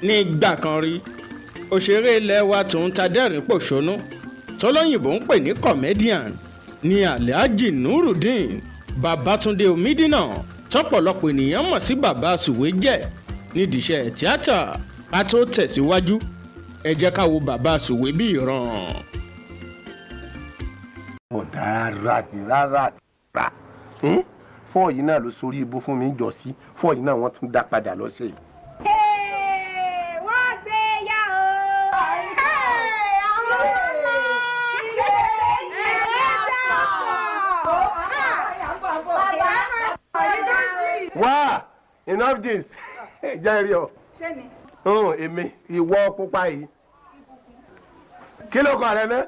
Ní ìgbà kan rí, òṣèré ilẹ̀ wa tó ń ta dẹ́rìn pòṣónú tọ́lọ́yìnbó ń pè ní comedian ní Alhaji Nurudeen Babatunde Omidina, tọ́pọ̀lọpọ̀ ènìyàn mọ̀ sí Bàbá Sùwé jẹ́ nídìí iṣẹ́ tíátà. Ká tó tẹ̀síwájú, ẹ jẹ́ ká wo Bàbá Sùwé bí ìran. Ọ̀dà rárá ni rárá rà fọ́ọ̀ yìí náà ló sórí ibú fún mi jọ sí fọ́ọ̀ yìí náà, wọ́n tún dá padà lọ́sẹ̀ yìí. Wọ́n gbé yá o. Àwọn ọmọ bàbá. Wá, enough this, jẹ́ rí ọ. Èmi ìwọ pupa yìí, kí ló kọ rẹ náà?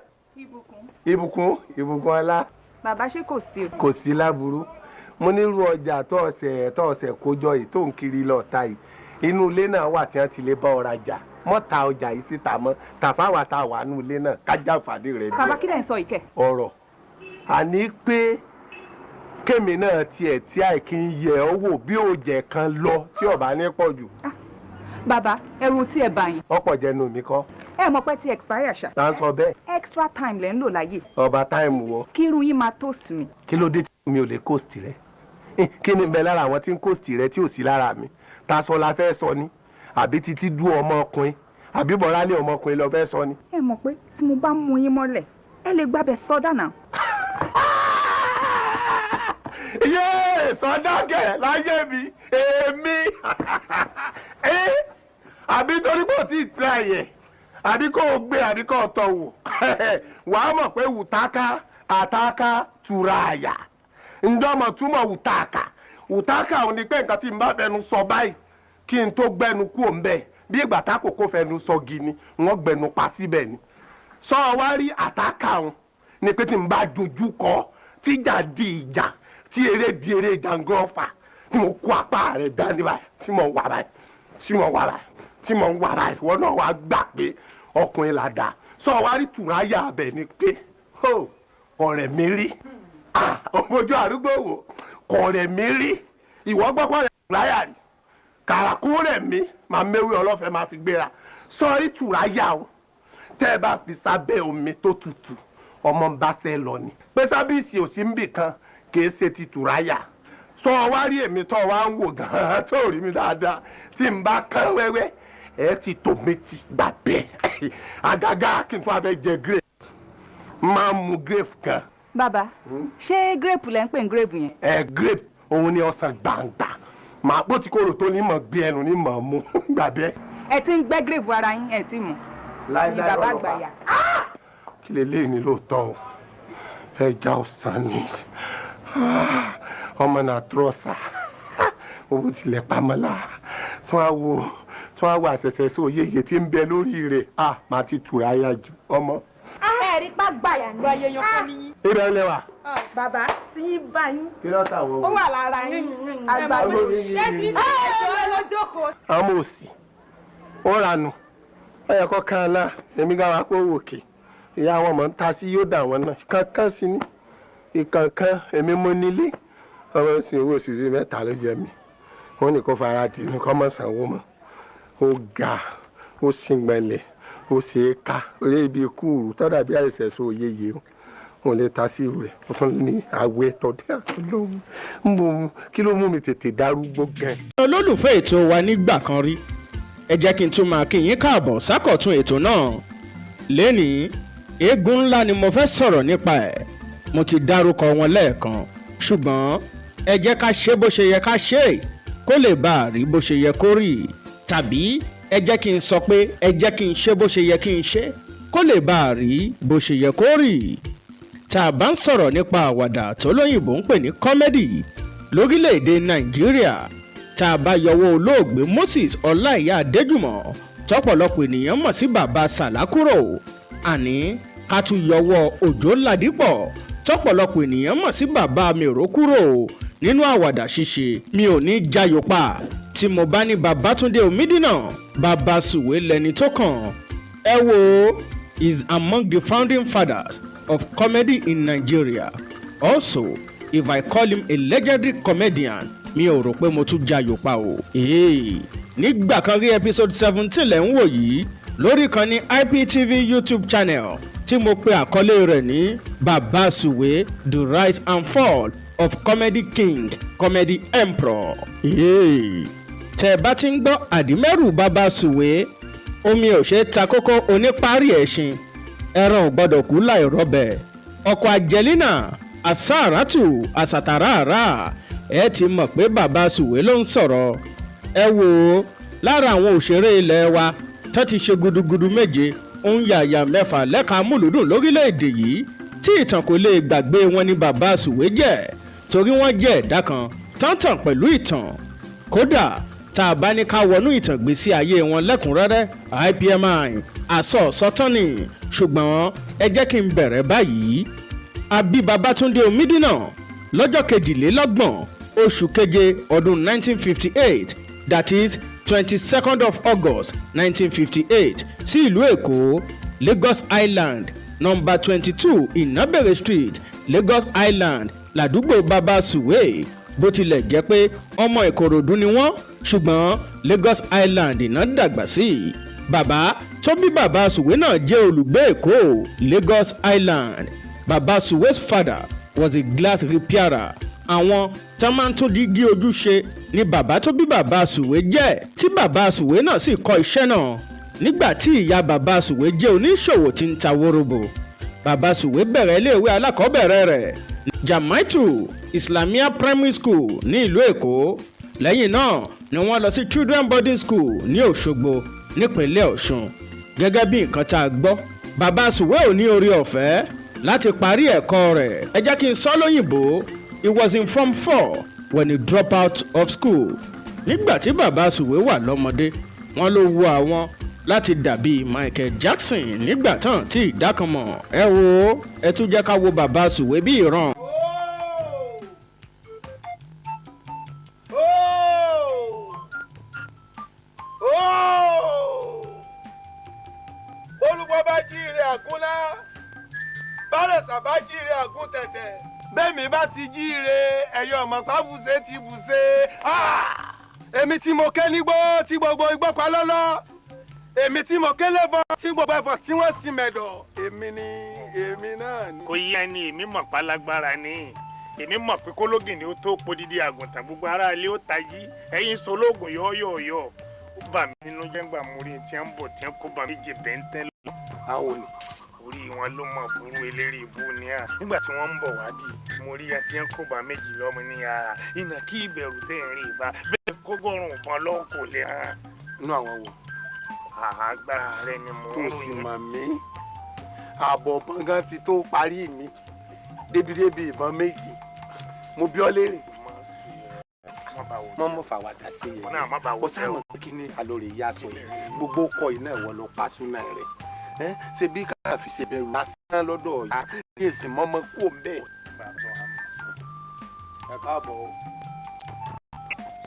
Ìbùkún, Ìbùkún ọlá. Bàbá, ṣé kò sí o? Kò sí láburú. Mo nírú ọjà tó ọ̀sẹ̀ kójọ yìí tó ń kiri lọ ta yìí, inú ilé náà wà tí wọ́n ti lè bá ọ rajà mọ́. Ta ọjà yìí síta mọ́ tàfáwà tá a wà nínú ilé náà kájà fàdé rẹ̀ Bàbá, díẹ̀. kí lẹ̀ ń sọ ìkẹ́? Ọ̀rọ̀ àní pé kémi náà tiẹ̀ tí àìkí ń yẹ ọ́ wò bí òjẹ̀ kan lọ tí ọba ní pọ̀ jù. Bàbá, ẹrù tí ẹ bá yín. Ọ̀pọ̀ jẹnu mi kọ́. Ẹ mọ̀ pé ti expire ṣá. Tá ń sọ bẹ́ẹ̀. Extra time lẹ́ ń lò láyè. Ọba time wọ. Kí irun yín máa toast mi. Kí ló dé tí mi ò lè coast rẹ? Kí ni ń bẹ lára àwọn tí ń coast rẹ tí ò sí lára mi? Ta sọ la fẹ́ sọ ni, àbí títí dú ọmọkùnrin, àbí bọ̀rálé ọmọkùnrin lọ fẹ́ sọ ni? Ẹ mọ̀ pé tí mo bá mú yín mọ́lẹ̀, ẹ lè gbábẹ́ sọ́dà náà. Yéè, sọdákẹ́ láyé mi, èmi àbí torí pé ò tí ì tẹ ẹ̀yẹ, àbí kò gbé, àbí kò tọ̀ wò, wàá mọ̀ pé wùtáká àtàkà tura àyà ǹdọ́mọ̀ túmọ̀ wùtáàkà. Wùtáàkà òun ni pé nǹkan tí n bá fẹnu sọ báyìí, kí n tó gbẹnu kú òun bẹ́ẹ̀, bí ìgbà tá kòkó fẹnu sọ gi ni, wọ́n gbẹnu pa síbẹ̀ ni. Sọ wá rí àtàkà òun ni pé tí n bá dojú kọ, tíjà di ìjà, tí eré di eré jàǹgọ́fà, tí mo kó apá rẹ̀ dání báyìí, tí mo wà báyìí, tí mo wà báyìí, tí mo wà báyìí, wọn náà wàá gbà pé ọkùnrin là dá. Sọ wá rí tùráyà abẹ ni pé ọ̀rẹ́ mi rí ọmọjú àrúgbó wò kọ̀ọ̀rẹ́ mi rí. Ìwọ gbọ́pọ̀ rẹ̀ tùráyà rí kàràkú rẹ̀ mi máa méwé ọlọ́fẹ́ máa fi gbéra. Sọrí tùráyà o, tẹ́ ẹ bá fi sábẹ́ omi tó tutù, ọmọ ń bá sẹ́ lọ ni pé sábìsì ò sí ń bì kan, kìí ṣe ti tùráyà. Sọ wá rí èmi tó wá ń wò gan-an tó rí mi dáadáa, tí n bá kán wẹ́wẹ́, ẹ ti tò méjì gbà bẹ́ẹ̀. Àgàgà kí n tún abẹ́ jẹ grape, máa mu grape kan. Bàbá, ṣé grape lẹ́ ń pè ní grape yẹn? Ẹ, grape òun ni ọsàn gbàǹgbà màá bó ti kóró tó ní mọ̀ gbé ẹnu ní mọ̀ mú gbà bẹ́ẹ̀. Ẹ ti ń gbẹ́ grape ara yín, ẹ ti mọ̀. Láíláí. Ní bàbá ọlọ́pàá. Àgbàyà. Kí lè léyìn ní lóòótọ́ o, ẹja ọ̀sán ni ọmọ náà trọ́sà owó tilẹ̀ pamọ́lá tún á wo, tún á wo àṣẹ̀ṣẹ̀ sí òye iye tí ń bẹ lórí rẹ̀ a máa ti tura ya jù ọmọ. Ẹ rí pa gbàyà ni. Gbàyè yan kọ́ nìyí. Ibẹ̀ ń lẹ́wà. Bàbá, tí yín bá yín. Kí ló tà wọ́n? Ó wà lára yín. Àgbàdo ṣé ti ní ẹjọ́ ẹ lójókòó. Àwọn òsì ó ranù, ó yẹ kó kán án náà. Èmi gan wa pé ó wò kè ìyá àwọn ọmọ ń ta sí yóò dà wọ́n náà kankan sí ní ìkankan. Èmi mo nílé ọmọ ìsìn owó oṣù bíi mẹ́ta ló jẹ mí, wọ́n ní kó fara dì ní kó mọ̀ sanwó mọ́. Ó ga, ó sìngbọ̀nlẹ̀, ó ṣe é ká orí ibi kúrú tọ́dà bí àìsàn sọ òye yìí o, wọn lè ta sí rẹ̀. Ó tún ní àwẹ̀ tọ́dí àtọ́lọ́hún ń bọ̀. Kí ló mú mi tètè darúgbó gan? Olólùfẹ́ ètò wa nígbà kan rí, ẹ jẹ́ kí n tún máa kí yín káàbọ̀ sákọ̀tún ètò náà lénìí. Eégún ńlá ni mo fẹ́ sọ̀rọ̀ nípa ẹ̀. Mo ti dárúkọ wọn lẹ́ẹ̀kan, ṣùgbọ́n ẹ jẹ́ ká ṣe bó ṣe yẹ ká ṣe é kó lè bá a rí bó ṣe yẹ kó rí, tàbí ẹ jẹ́ kí n sọ pé ẹ jẹ́ kí n ṣe bó ṣe yẹ kí n ṣe kó lè bá a rí bó ṣe yẹ kó rí. Tá a bá ń sọ̀rọ̀ nípa àwàdà tó lóyìnbó ń pè ní comedy lórílẹ̀‐èdè Nàìjíríà, tá a bá yọwọ́ olóògbé Moses Ọláìyá Adéjùmọ̀, tọ́pọ̀lọpọ̀ ènìyàn mọ̀ sí Bàbá Sàlá kúrò, àní ká tún yọwọ́ Òjó Ládìpọ̀, tọ́pọ̀lọpọ̀ ènìyàn mọ̀ sí Bàbá Mèrò kúrò nínú àwàdà ṣíṣe, mi ò ní jayò pa tí mo bá ní Babátúndé Omídínà, Bàbá Sùwé lẹni tó kàn. Ẹ wo, is among the founding fathers of comedy in Nigeria. Also, if I call him a legendary comedian, mi ò rò pé mo tún jayò pa o. Hey. Nígbà kan rí episode 17 lẹ̀ ń wò yìí lórí ìkànnì IPTV YouTube channel tí mo pe àkọlé rẹ̀ ní Bàbá Sùwé, the rise and fall of Comedy King, Comedy Emperor. Yeah. Tẹ́ ẹ bá ti ń gbọ́ àdìmẹ́rù Bàbá Sùwé, omi ò ṣe é ta kókó, oníparí ẹ̀ṣin, ẹran ò gbọ́dọ̀ kú láì rọ́bẹ̀, ọkọ̀ Angelina asaratu asataraara, ẹ ti mọ̀ pé Bàbá Sùwé ló ń sọ̀rọ̀. Ẹ wò ó, lára àwọn òṣèré ilé wa tó ti ṣe gudugudu méje ń yàyà mẹ́fà lẹ́ka amúlùdùn lórílẹ̀‐èdè yìí tí ìtàn kò lè gbàgbé wọn ní Bàbá Sùwé jẹ́, torí wọ́n jẹ́ ẹ̀dá kan tántàn pẹ̀lú ìtàn. Kódà tá a bá ní ká wọnú ìtàn gbèsè ayé wọn lẹ́kùnrẹ́rẹ́, IPMI àsọ sọ́tàn ni. Ṣùgbọ́n ẹ jẹ́ kí n bẹ̀rẹ̀ báyìí. Àbí Babátúndé Omídínà lọ́jọ́ 22 oṣù keje ọdún 1958, that is 22nd of August 1958, sí ìlú Èkó, Lagos Island, number 22 Ìnábẹ̀rẹ̀ Street, Lagos Island, ládùúgbò Bàbá Sùwé. Bó tilẹ̀ jẹ́ pé ọmọ Ìkòròdú ni wọ́n, ṣùgbọ́n Lagos Island iná dàgbà sí. Bàbá tó bí Bàbá Sùwé náà jẹ́ olùgbé Èkó, Lagos Island. Bàbá Sùwé's father was a glass repairer. Àwọn tó máa ń tún dígí ojú ṣe ni bàbá tó bí Bàbá Sùwé jẹ́, tí Bàbá Sùwé náà sì kọ́ iṣẹ́ náà, nígbà tí ìyá Bàbá Sùwé jẹ́ oníṣòwò tí ń ta wóróbo. Bàbá Sùwé bẹ̀rẹ̀ iléèwé alákọ̀ọ́bẹ̀rẹ̀ rẹ̀ Jamaitu Islamia Primary School ní ìlú Èkó. Lẹ́yìn náà ni wọ́n lọ sí Children Boarding School ní Òṣogbo, nípínlẹ̀ Ọ̀ṣun. Gẹ́gẹ́ bí nǹkan tá a gbọ́, Bàbá Sùwé ò ní orí ọ̀fẹ́ láti parí ẹ̀kọ́ rẹ̀. Ẹ jẹ́ kí n sọ lóyìnbó: he was in form four when he dropped out of school. Nígbà tí Bàbá Sùwé wà lọ́mọdé, wọ́n ló wu àwọn láti dàbí Michael Jackson nígbà tán tí ìdákanmọ̀. Ẹ wo, ẹ tún jẹ́ ká wo Bàbá Sùwé bí ìran. Olùkọ́ bá jí ire àgúnlá, bárẹ̀sà bá jí ire àgún tẹ̀tẹ̀, bẹ́ẹ̀ mi bá ti jí ire ẹ̀yọ́ ọmọ pàbùsẹ̀ ti bùsẹ̀. Èmi tí mo ké nígbó tí gbogbo igbó pa lọ́lọ́, èmi tí mo ké lẹ́fọn tí gbogbo ẹ̀fọn tí wọ́n sì mẹ̀dọ̀, èmi ni, èmi náà ni. Kò yí ẹni. Èmi mọ̀ pálágbára ni. Èmi mọ̀ pé kólógìn ni ó tó podidi àgùntàn, gbogbo ará ilé ó tají. Ẹ̀yin solóògùn yọ̀ọ́yọ̀ọ̀yọ̀, ó bà mí nínú jẹ́ngbà mo rí tí ń bọ̀ tí ń kó bà méjì bẹ́ńtẹ́ lọ. Àwọn ni. Orí wọn ló mọ̀ burú, eléré ibú ni à. Nígbà tí wọ́n ń bọ̀ wá bí, mo rí ẹ tí ń kó bà méjì lọ́mọ ní à ìnà kí ìbẹ̀rù tẹ̀ ń rí ìbá bẹ́ẹ̀ kógọ́rùn ìbọn lọ́wọ́ kò lè hàn. Inú àwọn wo? Agbára rẹ ni mo tó ń sì ròyìn. Mọ̀ mí, ààbọ̀ gbọ̀ngàn ti tó parí mi débi-débi ìbọn méjì mo bí ọ léèrè. Má Mọ́ mọ́ fàwàdà sí i. Wọn náà má bà wò Ó jẹ́ o. sáà mọ̀ kí ni alóore yá sọ yìí, gbogbo kọ iná ìwọ ló pa súná rẹ̀ ẹ́ ṣe bí káàfi ṣe bẹ̀rù lásán lọ́dọ̀ ọ̀yá ní èsì mọ́mọ́ kú òun bẹ́ẹ̀. Ẹ káàbọ̀ o,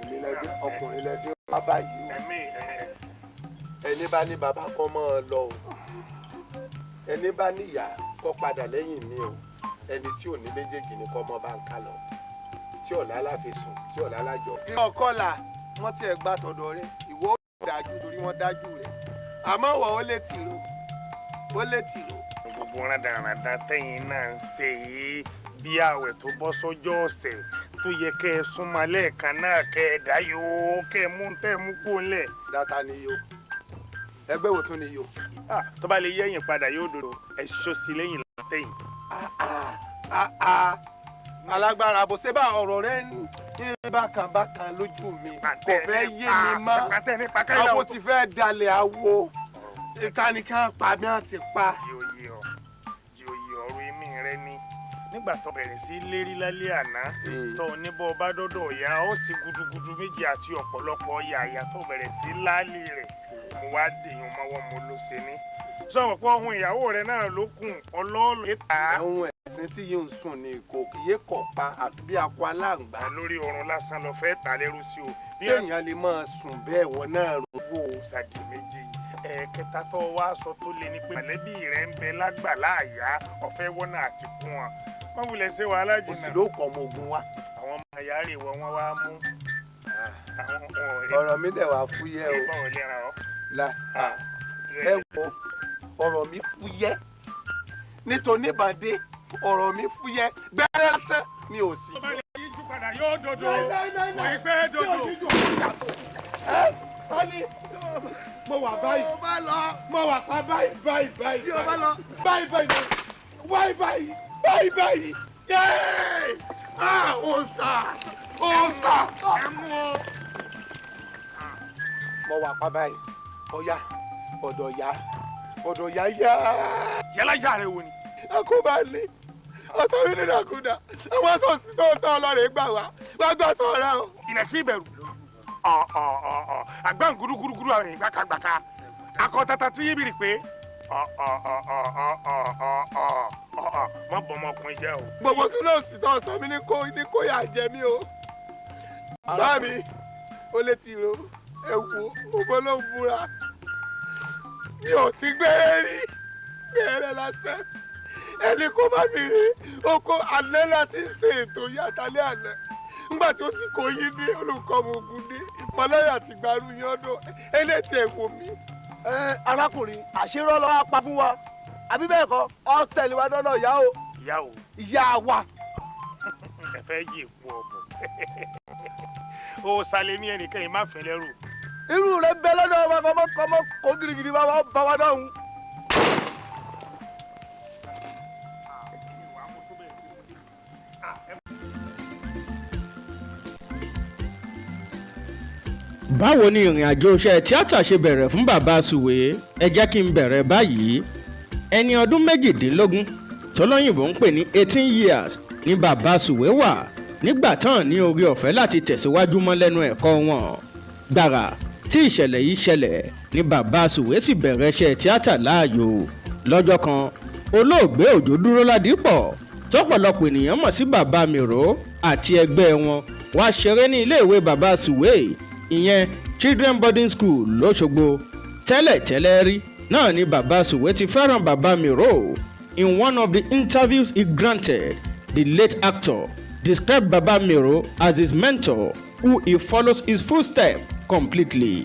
èmi lẹ́dí ọkùnrin lẹ́dí bàbá yìí o. Ẹ̀mí ẹ̀. Ẹni bá ní bàbá kọ́ mọ́ ọ lọ o, ẹni bá ní ìyá kọ́ padà lẹ́yìn mi o, ẹni tí ò ní méjèèjì ni kọ́ mọ́ bá ń ká lọ, tí ọ̀la láfi sùn, tí ọ̀la lájọ. Tí ọkọlà wọn tiẹ̀ gba tọ̀dọ̀ rẹ, ìwọ ó dájú torí wọ́n dájú rẹ, àmọ́ wọ́n ó lè tìrò, ó lè tìrò. Gbogbo rádaràda tẹ́yìn náà ń ṣe yìí, bí ààwẹ̀ tó bọ́ sọ́jọ́ ọ̀sẹ̀ tó yẹ kẹ́ ẹ súnmọ́ lẹ́ẹ̀kan náà, kẹ́ ẹ dá yòó, kẹ́ ẹ mú tẹ́ ẹ mú kó lẹ̀. Dátà ni yo, ẹgbẹ́ wo tún ni yo? Ah, tó bá lè yẹ̀yìn padà yóò dòdò ẹ̀ ṣó sí lẹ́yìn látẹ̀yìn. Alágbára bó ṣe bá ọ̀rọ̀ rẹ ń bákan bákan lójú mi, kò fẹ́ yé mi mọ́. Awo ti fẹ́ dalẹ̀ awo, ìtànìkan pa mí àti pa. Jí oyè ọ, jí oyè ọ̀rọ̀ èmi rẹ ni nígbà tó bẹ̀rẹ̀ sí lérí lálẹ́ àná tó oníbọ̀ bá dọ́dọ̀ ọ̀yá ó sì gudugudu méjì àti ọ̀pọ̀lọpọ̀ yàyà tó bẹ̀rẹ̀ sí láálì rẹ̀, mo wá dèyàn mọ́wọ́ mo ló ṣe ní. Sọ̀rọ̀ pé ohun ìyàwó rẹ̀ náà ló kùn ọlọ́ọ̀lù ta. Ẹ̀hún ẹ̀sìn tí yìí ń sùn ní kò yé kọ̀ pa àbí akọ aláǹgbá. Lórí oorun lásán lọ fẹ́ ta lẹ́rú sí o. Séèyàn lè máa sùn bẹ́ẹ̀ wọ́n náà rò wò. Sàdí méjì ẹ̀ẹ̀kẹta tó wá sọ tó lé ní pé mọ̀lẹ́bí rẹ̀ ń bẹ lágbàlá àyà ọ̀fẹ́ wọ́nà àti kún wọn. Wọ́n wulẹ̀ ṣe wàhálà O sì jìnnà. ló kọ́ ọmọ ogun wa. Àwọn ọmọ ìyá rẹ̀ wọ wọn wá mú. Àwọn ọ̀rẹ́ Ọ̀rọ̀ mi dẹ̀ wá fúyẹ́ o. Ìbọn ò lè ràn ọ́. La ẹ wo, ọ̀rọ̀ mi fúyẹ́ nítorí ìbàdí, ọ̀rọ̀ mi fúyẹ́ gbẹ́rẹ́ lásán mi ò sí. Tó bá lè yíjú padà yóò dodo, kò í pẹ́ dodo. Ẹ tani mo wà báyìí, mo wà pa báyìí báyìí báyìí báyìí báyìí báyìí báyìí báyìí báyìí, yéé, ah, ọ̀sà ọ̀sà. Ẹ mú o. Mo wà pa báyìí, ọ̀yá ọ̀dọ̀ ya ọ̀dọ̀ ya yá. Yálà yá rẹ wo ni. Àkóbá lé ọsọ mi nínú àkúdà, àwọn aṣọ òsì tó ń tọ́ ọlọ́rẹ̀ gbà wá wá gbà sọ̀rọ̀ o. Ìnàkí ìbẹ̀rù àgbọn gúrúgúrú, àwọn èèyàn gbàkàgbàkà akọ tata tí yébìrì pé mọ bọ ọmọkùnrin jẹ o. Gbogbo súná òsì tó sọ mí ní kó yà jẹ mí o. Bá mi ó lè ti ro, ẹ wo, mo bọ́ ló ń búra, mi ò sí gbẹ́rẹ́ rí, gbẹ́rẹ́ lásán. Ẹni kó bá mi rí oko àná láti ṣe ètò yàtàlẹ́ àná, nígbà tí ó sì kó yín dé, olùkọ́ ọmọ ogun dé mọ̀lẹ́yà àti gbaru yín ọdún eléyìí, ẹ̀ wò mí. Ẹ arákùnrin, àṣírọ́ lọ́wọ́ pa fún wa, àbí bẹ́ẹ̀ kọ́? Ọ tẹ̀lé wa dọ́dọ̀ ìyá o. Ìyá o. Ìyá wa. Ẹ fẹ́ yí èpo ọ̀bọ̀ o sálẹ̀ ní ẹnìkan yìí má fẹ́ lẹ́rù. Irú rẹ bẹ lọ́dọ̀ wa, kọ́mọ kọ́mọ kó girigiri bá wa bá wa dọ̀hún. Báwo ni ìrìn àjò iṣẹ́ tíátà ṣe bẹ̀rẹ̀ fún Bàbá Sùwé? Ẹ jẹ́ kí n bẹ̀rẹ̀ báyìí. Ẹni ọdún 18, tọ́lọ́yìnbó ń pè ní 18 years, ní Bàbá Sùwé wà nígbà tán ní orí ọ̀fẹ́ láti tẹ̀síwájú mọ́ lẹ́nu ẹ̀kọ́ wọn. Gbàrà tí ìṣẹ̀lẹ̀ yìí ṣẹlẹ̀ ní Bàbá Sùwé sì bẹ̀rẹ̀ iṣẹ́ tíátà láàyò. Lọ́jọ́ kan, olóògbé Òjó Dúró Ládìpọ̀, tọ́pọ̀lọpọ̀ ènìyàn mọ̀ sí Bàbá Mìró, àti ẹgbẹ́ wọn wá ṣeré ní iléèwé Bàbá Sùwé, ìyẹn Children Boarding School lọ́ṣogbo. Tẹ́lẹ̀tẹ́lẹ̀ rí náà ni Bàbá Sùwé ti fẹ́ràn Bàbá Mìró. In one of the interviews he granted, the late actor described Bàbá Mìró as his mentor who he follows his footsteps completely.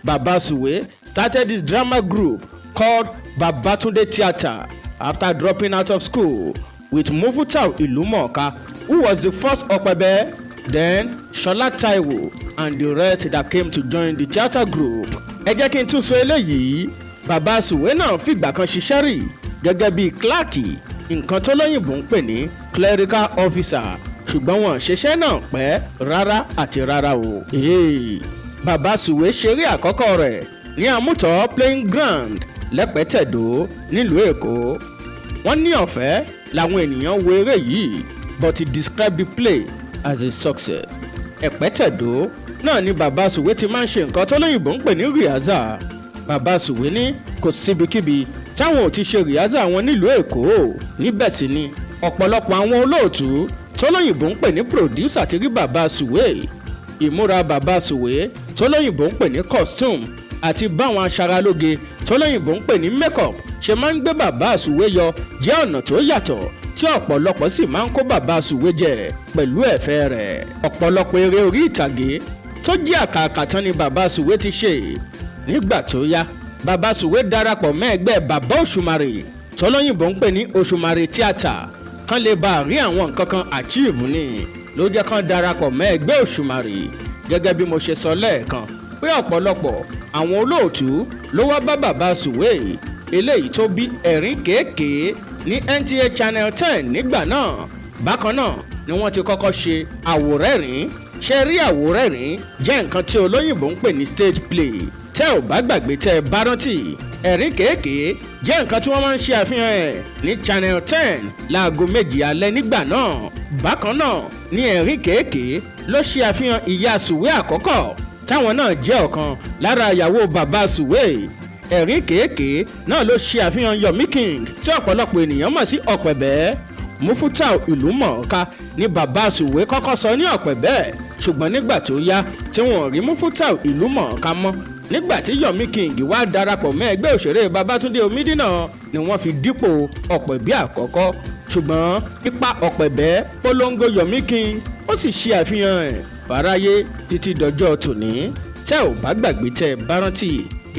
Bàbá Sùwé started his drama group called Babatunde Theatre after dropping out of school with Mufutau Ilumoka, who was the first Opebe, then Shola Taiwo and the rest that came to join the theatre group. Ẹ jẹ́ kí n tún sọ eléyìí, Bàbá Sùwé náà fìgbà kan ṣiṣẹ́ rí gẹ́gẹ́ bíi kíláàkì, nǹkan tó lóyìnbó ń pè ní clerical officer, ṣùgbọ́n wọn ṣiṣẹ́ náà pẹ́ rárá àti rárá o. Hey. Bàbá Sùwé ṣeré àkọ́kọ́ rẹ̀ ní Àmútọ́ Playing Ground lẹ́pẹ́tẹ̀dó nílùú Èkó. Wọ́n ní ọ̀fẹ́ làwọn ènìyàn wo eré yìí, but he described the play as a success. Ẹ̀pẹ́tẹ̀dó náà ni Bàbá Sùwé ti máa ń ṣe nǹkan tó lóyìnbó ń pè ní rehearsal. Bàbá Sùwé ní kò síbikíbi táwọn ò ti ṣe rehearsal wọn nílùú Èkó. Níbẹ̀ sì ni ọ̀pọ̀lọpọ̀ àwọn olóòtú tó lóyìnbó ń pè ní producer ti rí Bàbá Sùwé. Ìmúra Bàbá Sùwé tó lóyìnbó ń pè ní costume àti báwọn aṣaralóge tó lóyìnbó ń pè ní makeup ṣe máa ń gbé Bàbá Sùwé yọ jẹ́ ọ̀nà tó yàtọ̀ tí ọ̀pọ̀lọpọ̀ sì máa ń kó Bàbá Sùwé jẹ pẹ̀lú ẹ̀fẹ́ rẹ̀. Ọ̀pọ̀lọpọ̀ eré orí ìtàgé tó jẹ́ àkàkà tán ni Bàbá Sùwé ti ṣe. Nígbà tó yá, Bàbá Sùwé darapọ̀ mọ́ ẹgbẹ́ Bàbá Òṣùmàrè tọ́lọ́yìnbó ń pè ní Òṣùmàrè Tíátà. Kán lè bá rí àwọn nǹkan kan achieve ni ló jẹ́ kán darapọ̀ mọ́ ẹgbẹ́ Òṣùmàrè. Gẹ́gẹ́ bí mo ṣe sọ lẹ́ẹ̀kan pé ọ̀pọ̀lọpọ̀ àwọn olóòtú ló wá bá Bàbá Sùwé, eléyìí tó bí ẹ̀rín kéékèé ní NTA Channel 10 nígbà náà. Bákan náà ni wọ́n ti kọ́kọ́ ṣe àwòrẹ́rìn. Ṣe rí, àwòrẹ́rìn jẹ́ nǹkan tí olóyìnbó ń pè ní stage play. Tẹ́ ò bá gbàgbé, tẹ́ ẹ bá rántí, ẹ̀rín kéékèé jẹ́ nǹkan tí wọ́n máa ń ṣe àfihàn ẹ̀ ní Channel 10 láago 7 alẹ́ nígbà náà. Bákan náà ní ẹ̀rín kéékèé ló ṣe àfihàn ìyá Sùwé àkọ́kọ́, táwọn náà jẹ́ ọ̀kan lára ìyàwó Bàbá Sùwé. Ẹ̀rín kéékèé náà ló ṣe àfihàn Yomi King, tí ọ̀pọ̀lọpọ̀ ènìyàn mọ̀ sí Ọ̀pẹ̀bẹ́. Mufutau Ìlúmọ̀ọ́ká ní Bàbá Sùwé kọ́kọ́ sọ ní Ọ̀pẹ̀bẹ́, ṣùgbọ́n nígbà tó yá tí wọ́n rí Mufutau Ìlúmọ̀ọ́ká mọ́, nígbà tí Yomi King wá darapọ̀ mọ́ ẹgbẹ́ òṣèré Babátúndé Omídínà, ni wọ́n fi dípò Ọ̀pẹ̀bí àkọ́kọ́. Ṣùgbọ́n ipa Ọ̀pẹ̀bẹ́ polongo Yomi King, ó sì ṣe àfihàn ẹ̀. Fàráyé títí dọjọ́ tòní. Tẹ́ ò bá gbàgbé, tẹ́ ẹ bá rántí,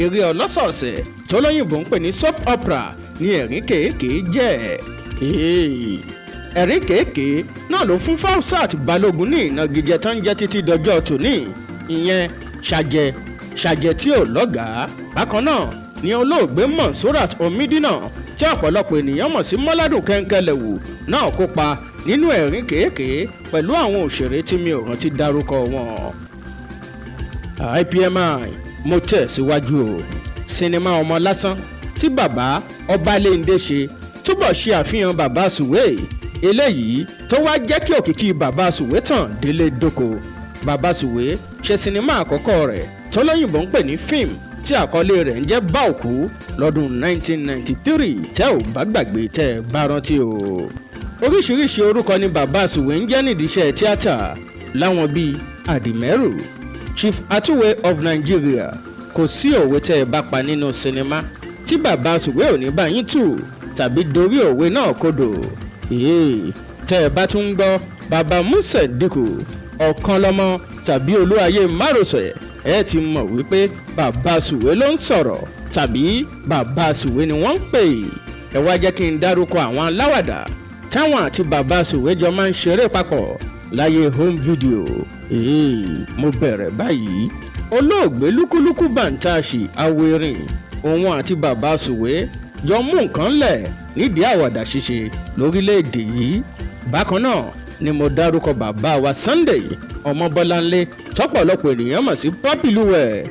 eré ọlọ́sọ̀ọ̀sẹ̀ tó lóyìnbó ń pè ní soap opera ní Ẹ̀rín Kéékèé jẹ́. Ẹ̀rín Kéékèé náà ló fún Fausat Balógun ní ìnagijẹ tó ń jẹ́ títí dọjọ́ tòní, ìyẹn Ṣàjẹ Ṣàjẹ tí ò lọ́gàá. Bákan náà ni olóògbé Monsurat Omidina, tí ọ̀pọ̀lọpọ̀ ènìyàn mọ̀ sí Mọ́ládùn Kẹ́ńkẹ́lẹ̀wù, náà kópa nínú Ẹ̀rín Kéékèé pẹ̀lú àwọn òṣèré tí mi ò rántí dárúkọ wọn. IPMI, mo tẹ̀síwájú o. Sinimá Ọmọ Lásán tí bàbá Ọbalẹ́ndé ṣe túbọ̀ ṣe àfihàn Bàbá Sùwé, eléyìí tó wá jẹ́ kí òkìkí Bàbá Sùwé tàn délé dóko. Bàbá Sùwé ṣe sinimá àkọ́kọ́ rẹ̀ tó lóyìnbó ń pè ní fíìmù, tí àkọlé rẹ̀ ń jẹ́ Báòkú lọ́dún 1993, tẹ́ ò bá gbàgbé, tẹ́ ẹ bá rántí o. Oríṣiríṣi orúkọ ni Bàbá Sùwé ń jẹ́ nídìí iṣẹ́ tíátà, láwọn bíi Àdìmẹ́rù, Chief Atuwe of Nigeria. Kò sí òwe tẹ́ ẹ bá pa nínú sinimá tí Bàbá Sùwé ò ní bá yín tù tàbí dorí òwe náà kodò. Èè, tẹ́ ẹ bá tún ń gbọ́ Bàbá Musa Díkù, Ọ̀kan Lọ́mọ tàbí Olúwayé Márosẹ̀, ẹ ti mọ̀ wípé Bàbá Sùwé ló ń sọ̀rọ̀ tàbí Bàbá Sùwé ni wọ́n ń pè. Ẹ wá jẹ́ kí n dárúkọ àwọn aláwàdà táwọn àti Bàbá Sùwé jọ máa ń ṣeré papọ̀ láyé home video. Èè, mo bẹ̀rẹ̀ báyìí. Olóògbé Lúkúlúkú Bàǹtàṣì Awérin, òun àti Bàbá Sùwé jọ mú nǹkan lẹ̀ nídìí àwàdà ṣíṣe lórílẹ̀‐èdè yìí. Bákan náà ni mo dárúkọ bàbá wa Sunday Ọmọbọ́láńlé, tọ́pọ̀lọpọ̀ ènìyàn mọ̀ sí Pọ́pìlúwẹ̀.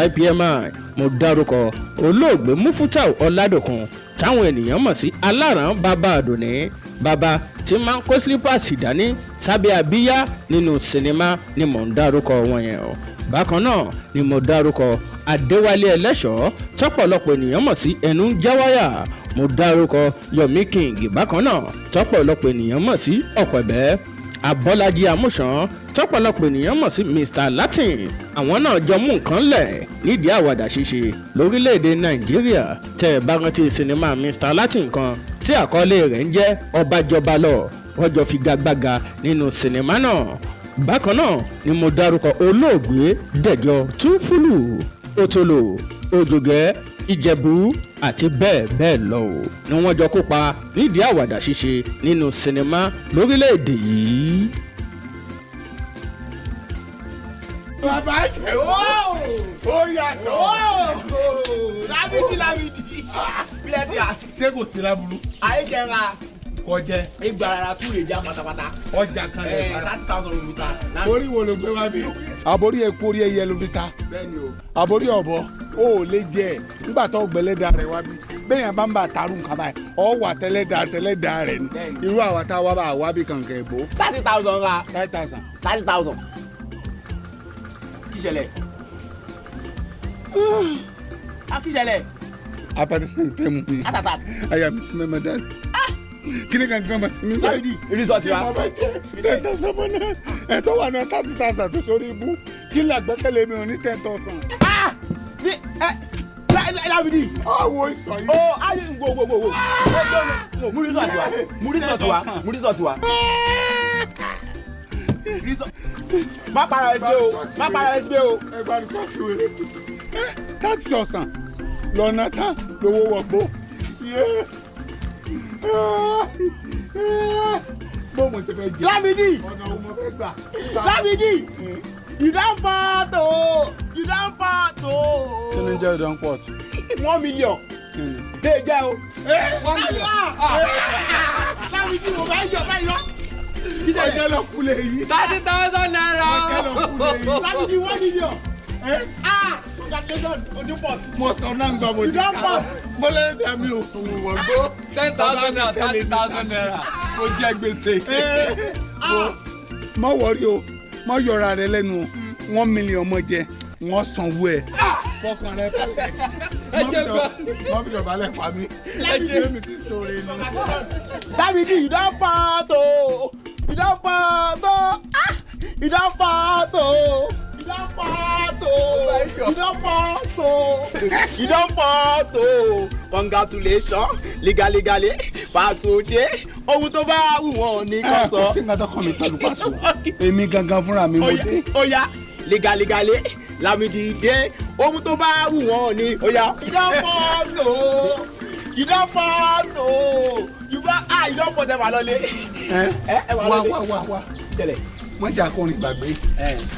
IPMI, mo dárúkọ olóògbé Mufutau Ọládòkun, táwọn ènìyàn mọ̀ sí Aláràn Bàbá Àdùnní, bàbá tí máa ń kó slippers dání sábẹ́ abíyá nínú sinimá ni mò ń dárúkọ wọn yẹn o. Bákan náà ni mo dárúkọ Adéwálé Ẹlẹ́ṣọ̀ọ́, tọ́pọ̀lọpọ̀ ènìyàn mọ̀ sí Ẹnu Jáwáyà. Mo dárúkọ Yomi King bákan náà, tọ́pọ̀lọpọ̀ ènìyàn mọ̀ sí Ọ̀pẹ̀bẹ́. Abọ́lájí Amúsàn, tọ́pọ̀lọpọ̀ ènìyàn mọ̀ sí Mr Latin, àwọn náà jọ mú nǹkan lẹ̀ nídìí àwàdà ṣíṣe lórílẹ̀‐èdè Nàìjíríà. Tẹ́ ẹ bá rántí sinimá Mr Latin kan tí àkọlé rẹ̀ ń jẹ́ Ọbàjọba lọ, wọ́n jọ figagbága nínú sinimá náà. Bákan náà ni mo dárúkọ olóògbé Dẹ̀jọ́ Túnfúlù, Òtòlò, Òjògẹ́ Ìjẹ̀bú àti bẹ́ẹ̀ bẹ́ẹ̀ lọ o, ni wọ́n jọ kópa nídìí àwàdà ṣíṣe nínú sinimá lórílẹ̀‐èdè yìí. Bàbá jẹ́ ó yàtọ̀. Lámìdí, Lámìdí, bílẹ̀ tí a. Ṣé kò sí láburú? Ayé jẹra. Kọjẹ. Ìgbà rárá tún lè já pátápátá. Ọjà kan lè fara. 30,000 ló ta. Orí wo ló gbé wá bí? Àbórí eku, orí ẹyẹ ló fi ta. Bẹ́ẹ̀ni o. Àbórí ọ̀bọ o ò lè jẹ ẹ nígbà tó gbẹlẹ́dà rẹ wá bí. Bẹ́ẹ̀ yẹn bá ń bá tarun nǹkan báyìí, ọ wà tẹ́lẹ̀dà tẹ́lẹ̀dà rẹ ni. Irú àwa tá a wá bá a wá bí kàǹkà ìbò. 30,000 ra. 5,000. 30,000. Kí ṣẹlẹ̀? A kí ṣẹlẹ̀? Apatẹ́sẹ̀ fẹ́ mu mi. Àtàtà. Àyà mi ti mẹ́mẹ́ dání. Kí ni kankan ma sí mi báyìí? Result wa. Kí mo bá jẹ 10,000 mọ́ náà, ẹ̀tọ́ wà náà 30,000 tó sórí ibú. Kí ni àgbẹ́kẹ̀lé mi ò ní 10,000? Ní ẹ Lámìdí. Àwọ̀ ìsọ̀ yìí. Ó ayé ń wo wo wo wo. Mú result wa. Mú result wa. Mú result wa. Má para ẹ síbẹ̀ o. Má para ẹ síbẹ̀ o. Ẹ gba rìsọ́ọ̀tì wèrè. 30,000 lọ́nà tán lówó wọ̀gbó. Bó mo ṣe fẹ́ jẹ. Lámìdí. Ọ̀nà wo mo fẹ́ gbà? Lámìdí. You don pot o. You don pot o. Kí ni jẹ́ don pot? 1 million. Kí ni? Lè jẹ́ o. 1 million. Lámìdí, mo bá yọ báyìí lọ. Ọjọ́ lọ kulẹ̀ yìí. ₦30,000. Ọjọ́ lọ kulẹ̀ yìí. Lámìdí, 1 million. Ah! Congratulations, o don pot. Mo sọ náà ń gbà mo You ti don ká. pot. Mo lè dà mí o. ₦10,000, ₦30,000, mo jẹ gbèsè. Má wọrí o, má yọra rẹ lẹ́nu o. 1 million mo jẹ, wọ́n sanwó ẹ̀. Fọkàn rẹ balẹ̀. Ẹ jẹ́ gbọ́. Má fi dọ̀bálẹ̀ pa mí. Ẹ jẹ́. Mi ti sọ̀rọ̀ ni. Lámìdí, you don pot o. You don pot o. Ah! You don pot o. You don pot o. You don pot o. You don pot o. Congratulations, legalegale, Fàsójé, Ohun tó bá wù wọ́n ní kò Ẹ sọ. kò sí nǹkan tó kàn mí pẹ̀lú pàṣọ. Èmi gangan fúnra mi mo dé. Ó yá, legalegale Lámìdí dé, ohun tó bá wù wọ́n ní ó yá. You don fall o, you don fall o, you don, ah, you don fall. Ẹ wà lọlé. Ẹ Ẹ wà wá lọlé. wá wá wá. Tẹ́lẹ̀. Wọ́n jẹ́ akọrin gbàgbé.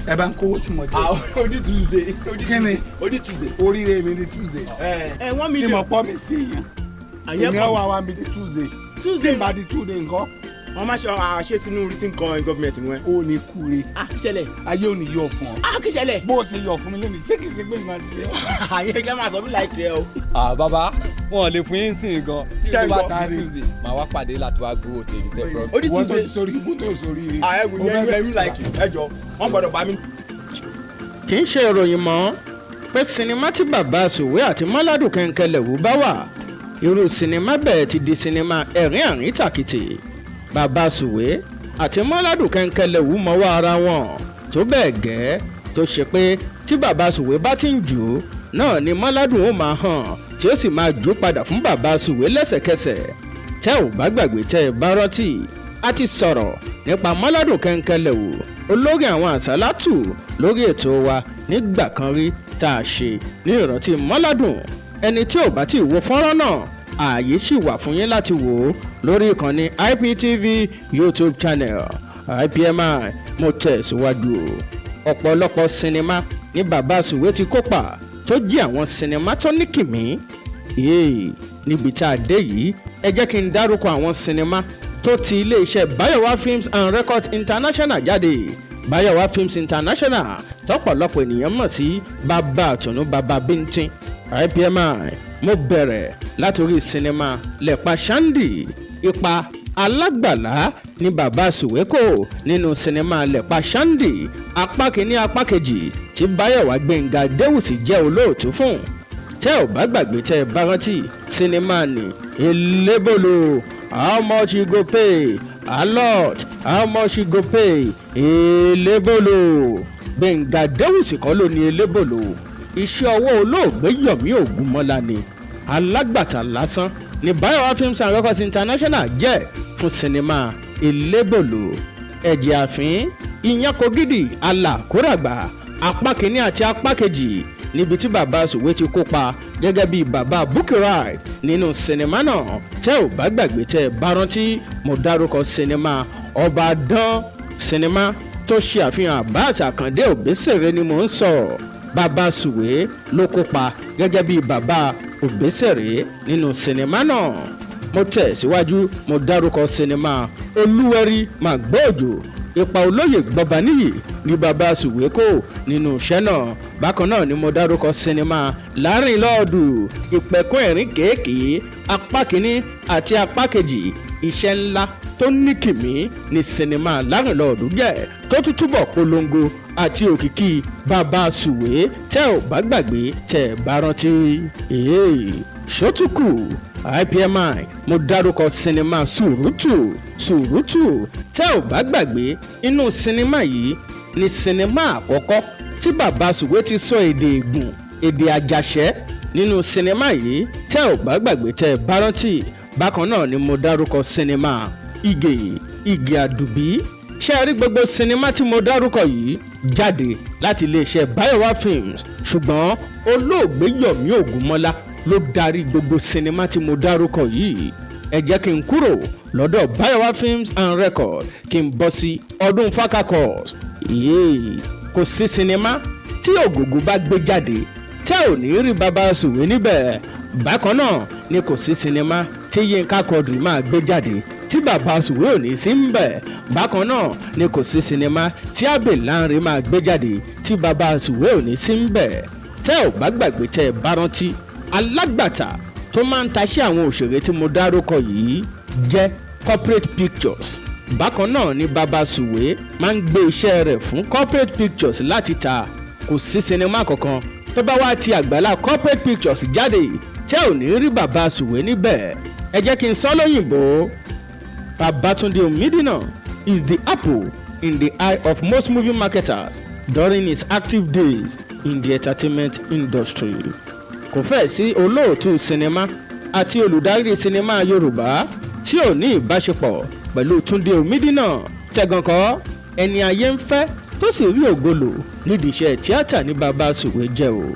Ẹ bá ń kówó tí mo jẹ. Ah, odi Tuesday. Odi. Kí ni? Odi Tuesday. Oríire mi ní Tuesday. Ẹ wọ́n mi Tí mo pọ́ mi sí yẹn. Àyẹ̀ Èmi kọ́. wà wá mi di Tuesday. Tí Tuesday. n bá di Tuesday nǹkan. Wọ́n máa ṣe àṣẹ sínú written kan government wọn. Ó ní kúre. Ah, kí ṣẹlẹ̀? Ayé ò ní yọ fún ọ. Ah, kí ṣẹlẹ̀? Bó o ṣe yọ fún mi lónìí, ṣé kìí ṣe pé nǹkan ṣe ọ́? Àyẹ̀ kẹ́ máa sọ mí láìpẹ́ o. Ah bàbá, wọn ò lè fún yín sìn gan. Tí Ṣé tó bá ń gbọ́? ti di Tuesday, màá wá pàdé láti wá gbowó tèmi tẹ promise. Odi Wọ́n tó Tuesday. ti sórí ibú tó sórí ire. Ah, ẹ wù yẹn ẹ like ẹ jọ wọ́n gbọ́dọ̀ bá mi. Kì í ṣe ìròyìn mọ́ pé sinimá tí bàbá Sùwé àti Mọ́ládùn Kẹ̀ǹkẹ̀lẹ̀wù bá wà, irú sinimá bẹ́ẹ̀ ti di sinimá ẹ̀rín àrín tàkìtì. Bàbá Sùwé àti Mọ́ládùn Kẹ̀ǹkẹ̀lẹ̀wù mọ́wọ́ ara wọn tó bẹ́ẹ̀ gẹ́ tó ṣe pé tí bàbá Sùwé bá ti ń jù ú náà ni Mọ́ládùn ó máa hàn tí ó sì máa jù ú padà fún bàbá Sùwé lẹ́sẹ̀kẹsẹ̀. Tẹ́ ò bá gbàgbé, tẹ́ ẹ bá rántí, a ti sọ̀rọ̀ nípa Mọ́ládùn Kẹ̀ǹkẹ̀lẹ̀wù, olórí àwọn àsálátù, lórí ètò wa nígbà kan rí tá a ṣe ní ìrántí Mọ́ládùn. Ẹni tí ò bá ti wo fọ́nrán náà, ààyè sì wà fún yín láti wò ó lórí ìkànnì IPTV YouTube channel IPMI. Mo tẹ̀síwájú o. Ọ̀pọ̀lọpọ̀ sinimá ní bàbá Sùwé ti kópa tó jẹ́ àwọn sinimá tó ní kìmí yéè. Níbi tá a dé yìí, ẹ jẹ́ kí n dárúkọ àwọn sinimá tó ti iléeṣẹ́ Bayowa Films and Records International jáde. Bayowa Films International tọ́pọ̀lọpọ̀ ènìyàn mọ̀ sí Bàbá Àtùnú, Bàbá Bíntín. IPMI, mo bẹ̀rẹ̀ látòrí sinimá Lẹ́pa Ṣáńdì. Ipa alágbàlá ní bàbá Sùwé kó nínú sinimá Lẹ́pa Ṣáńdì apá kìíní, apá kejì, tí Báyọ̀wá Gbẹ̀ngà Déwùsì jẹ́ olóòtú fún. Tẹ́ ò bá gbàgbé, tẹ́ ẹ bá rántí, sinimá ni Elébòlò, how much you go pay? A lot. How much you go pay? Elébòlò. Gbẹ̀ngà Déwùsì kọ́ ló ní Elébòlò, iṣẹ́ ọwọ́ olóògbé Yomi Ògúnmọ́lá ni. Alágbàtà lásán ní Bayowa Films and Records International jẹ́ fún sinimá Elébòlò. Ẹ̀jẹ̀ Àfín, Ìyànkògidì Alàkóràgbà apá kìíní àti apá kejì, níbi tí bàbá Sùwé ti kópa gẹ́gẹ́ bí bàbá Bukky nínú sinimá náà. Tẹ́ ò bá gbàgbé, tẹ́ ẹ bá rántí, mo dárúkọ sinimá Ọba Dán. Sinimá tó ṣe àfihàn Abbas Àkàndé Òbésèré ni mò ń sọ. Bàbá Sùwé ló kópa gẹ́gẹ́ bí bàbá Òbésèré nínú sinimá náà. Mo tẹ̀ síwájú, mo dárúkọ sinimá Olúwẹ̀rí Màgbọ́òjò. Ipa olóyè Gbọ̀báníyì ní bàbá Sùwé kó nínú iṣẹ́ náà. Bákan náà ni mo dárúkọ sinimá Láàrin Lọ́ọ̀dù, Ìpẹ̀kun Ẹ̀rín Kéèké apá kínní àti apá kejì. Iṣẹ́ ńlá tó ní kìmí ní sinimá Láàrin Lọ́ọ̀dù jẹ́, tó tún túbọ̀ polongo àti òkìkí bàbá Sùwé. Tẹ́ ò bá gbàgbé, tẹ́ ẹ bá rántí ṣótùkù IPMI, mo dárúkọ sinimá Sùrùtù. Sùrùtù, tẹ́ ò bá gbàgbé, inú sinimá yìí ni sinimá àkọ́kọ́ tí bàbá Sùwé ti sọ èdè Ègùn, èdè Àjàṣẹ́ nínú sinimá yìí. Tẹ́ ò bá gbàgbé, tẹ́ ẹ bá rántí, bákan náà ni mo dárúkọ sinimá Ìgè, Ìgè Àdùbí. Ṣé ẹ rí gbogbo sinimá tí mo dárúkọ yìí jáde láti iléeṣẹ́ Bayowa Films, ṣùgbọ́n olóògbé Yomi Ògúnmọ́lá ló darí gbogbo sinimá tí mo dárúkọ yìí. Ẹ jẹ́ kí n kúrò lọ́dọ̀ Bayowa Films and Records, kí n bọ́ sí ọdún Fakakos. Yéè, kò sí sinimá tí Ògògó bá gbé jáde tẹ́ ò ní rí bàbá Sùwé níbẹ̀. Bákan náà ni kò sí sinimá tí Yínká Quadri máa gbé jáde tí bàbá Sùwé ò ní sí ń bẹ̀. Bákan náà ni kò sí sinimá tí Abbey Lanre máa gbé jáde tí bàbá Sùwé ò ní sí ń bẹ̀. Tẹ́ ò bá gbàgbé, tẹ́ ẹ bá rántí, alágbàtà tó máa ń taṣẹ́ àwọn òṣèré tí mo dárúkọ yìí jẹ́ Corporate Pictures. Bákan náà ni bàbá Sùwé máa ń gbé iṣẹ́ rẹ̀ fún Corporate Pictures láti ta. Kò sí sinimá kankan tó bá wá ti àgbàlá Corporate Pictures jáde tẹ́ ò ní rí bàbá Sùwé níbẹ̀. Ẹ jẹ́ kí n sọ lóyìnbó: Babatunde Omidina is the apple in the eye of most movie marketers during his active days in the entertainment industry. Kò fẹ́ẹ̀ sí olóòtú sinimá àti olùdarí sinimá Yorùbá. tí ò ní ìbáṣepọ̀ pẹ̀lú Túndé Omídínà. Tẹ̀gànkọ́, ẹni ayé ń fẹ́ tó sì rí ògolo nídìí iṣẹ́ tíátà ní Bàbá Sùwé jẹ́ o.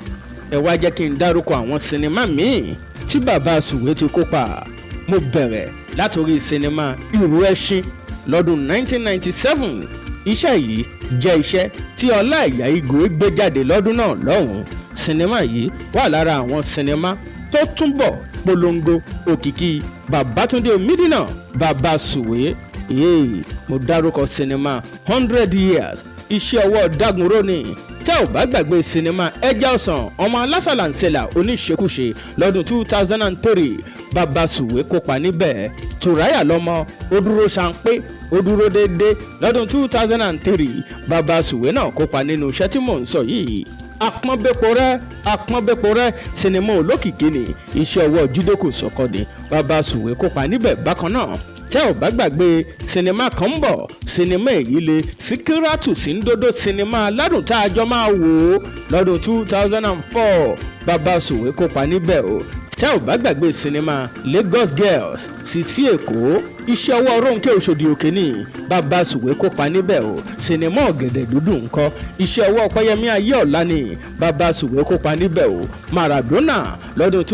Ẹ wá jẹ́ kí n dárúkọ àwọn sinimá míì tí Bàbá Sùwé ti kópa. Mo bẹ̀rẹ̀ látòrí sinimá Ìrù Ẹṣin lọ́dún 1997. Iṣẹ́ yìí jẹ́ iṣẹ́ tí Ọláìyá Igwe gbé jáde lọ́dún náà lọ́hùn-ún. Sinimá yìí wà lára àwọn sinimá tó túnbọ̀ polongo òkìkí Babátúndé Omídínà, Bàbá Sùwé. Yéè, mo dárúkọ sinimá 100 Years, iṣẹ́ ọwọ́ Dágunró ni. Tẹ́ ò bá gbàgbé sinimá Ẹja Ọ̀sán Ọmọ Alásàlàǹsẹ̀là Oníṣekúṣe lọ́dún 2003, Bàbá Sùwé kópa níbẹ̀. Tùráyà lọ́mọ ó dúró ṣanpé, ó dúró déédé lọ́dún 2003, Bàbá Sùwé náà kópa nínú iṣẹ́ tí mò ń sọ yìí. Àpọ́nbẹ́pọ̀rẹ́, Àpọ́nbẹ́pọ̀rẹ́, sinimá olókìkí ni, iṣẹ́ ọwọ́ Jídé Kòsọ́kọ́ ni. Bàbá Sùwé kópa níbẹ̀ bákan náà. Tẹ́ ò bá gbàgbé sinimá kan ń bọ̀, sinimá èyí le Síkírátù Síndodo, sinimá aládùn tá a jọ máa wò ó lọ́dún 2004, Bàbá Sùwé kópa níbẹ̀ o. Tẹ́ ò bá gbàgbé sinimá Lagos Girls, Sisi Èkó, iṣẹ́ ọwọ́ Rónkẹ́ Òṣòdì Òkè ní, Bàbá Sùwé kópa níbẹ̀ o. Sinimá Ọ̀gẹ̀dẹ̀ Dúdú ńkọ́? Iṣẹ́ ọwọ́ Ọpẹ́yẹmí Ayéọ̀lá ní, Bàbá Sùwé kópa níbẹ̀ o. Maradona lọ́dún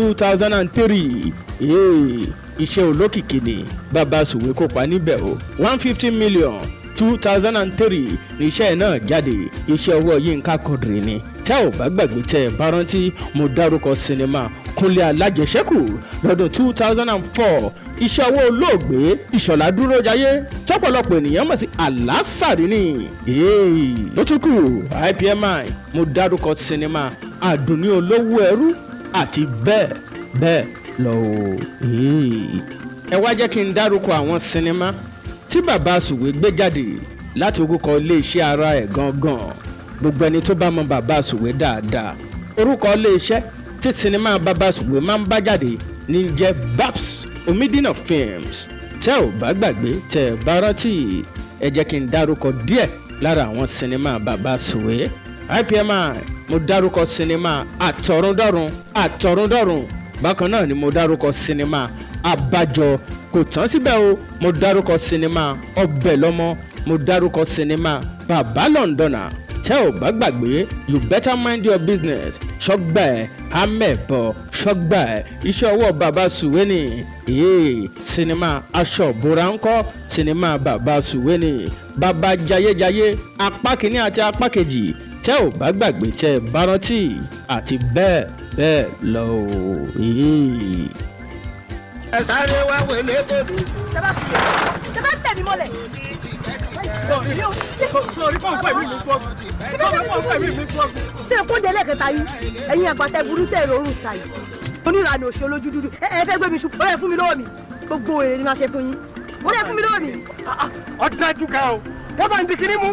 2003, iṣẹ́ olókìkí ni, Bàbá Sùwé kópa níbẹ̀ o. 150 Million, 2003 níṣẹ́ náà jáde, iṣẹ́ ọwọ́ Yínká Quadri ni. Tẹ́ ò bá gbàgbé, tẹ́ ẹ bá rántí, mo dárúkọ sinimá Kúnlé Alájẹsẹ́kù lọ́dún 2004, iṣẹ́ ọwọ́ olóògbé Ìṣọ̀lá Dúrójayé tọ́pọ̀lọpọ̀ ènìyàn mọ̀ sí Àlásàrì ni. Ó tún kù IPMI, mo dárúkọ sinimá Àdùnní Olówó Ẹrú àti bẹ́ẹ̀ bẹ́ẹ̀ lọ o. Ẹ wá jẹ́ kí n dárúkọ àwọn sinimá tí Bàbá Sùwé gbé jáde láti orúkọ iléeṣẹ́ ara ẹ̀ gangan. Gbogbo ẹni tó bá mọ Bàbá Sùwé dáadáa, orúkọ iléeṣẹ́ tí sinimá Bàbá Sùwé máa ń bá jáde ní jẹ́ Babs Omidina Films. Tẹ́ ò bá gbàgbé, tẹ́ ẹ bá rántí, ẹ jẹ́ kí n dárúkọ díẹ̀ lára àwọn sinimá Bàbá Sùwé. IPMI, mo dárúkọ sinimá Àtọ̀rundọ́run, Àtọ̀rundọ́run. Bákan náà ni mo dárúkọ sinimá Abájọ. Kò tán síbẹ̀ o, mo dárúkọ sinimá Ọbẹ̀ Lọ́mọ, mo dárúkọ sinimá Bàbá Lọ́ndọ̀nà. Tẹ́ ò bá gbàgbé You Better Mind Your Business, Ṣọ́gbà ẹ̀ Amẹ̀bọ̀, Ṣọ́gbà ẹ̀, iṣẹ́ ọwọ́ Bàbá Sùwé ni. Ee, sinimá Aṣọ Ìbora ńkọ́? Sinimá Bàbá Sùwé ni. Bàbá Jayéjayé apá kìíní àti apá kejì, tẹ́ ò bá gbàgbé, tẹ́ ẹ bá rántí, àti bẹ́ẹ̀ bẹ́ẹ̀ lọ o. Ẹ sáré wá wẹlé bòlù. Tẹ bá tẹ̀ mí mọ́lẹ̀. Sọ̀rí pọ̀npọ̀ ẹ̀mí mi fọ́. Sọ̀rí pọ̀npọ̀ ẹ̀mí mi fọ́. Ṣé kó délé kẹta yìí? Ẹ̀yin àgbàtẹ burú tẹ̀ lórun ṣàyè. Oníranù òṣè olójú dúdú. Ẹ fẹ́ gbé mi ṣubú. Ó yẹ fún mi lọ́wọ́ mi. Gbogbo èrè ni máa ṣe fún yín. Ó yẹ fún mi lọ́wọ́ mi. Ọ̀dájú ká o, wọ́n bá ń di kinní mú.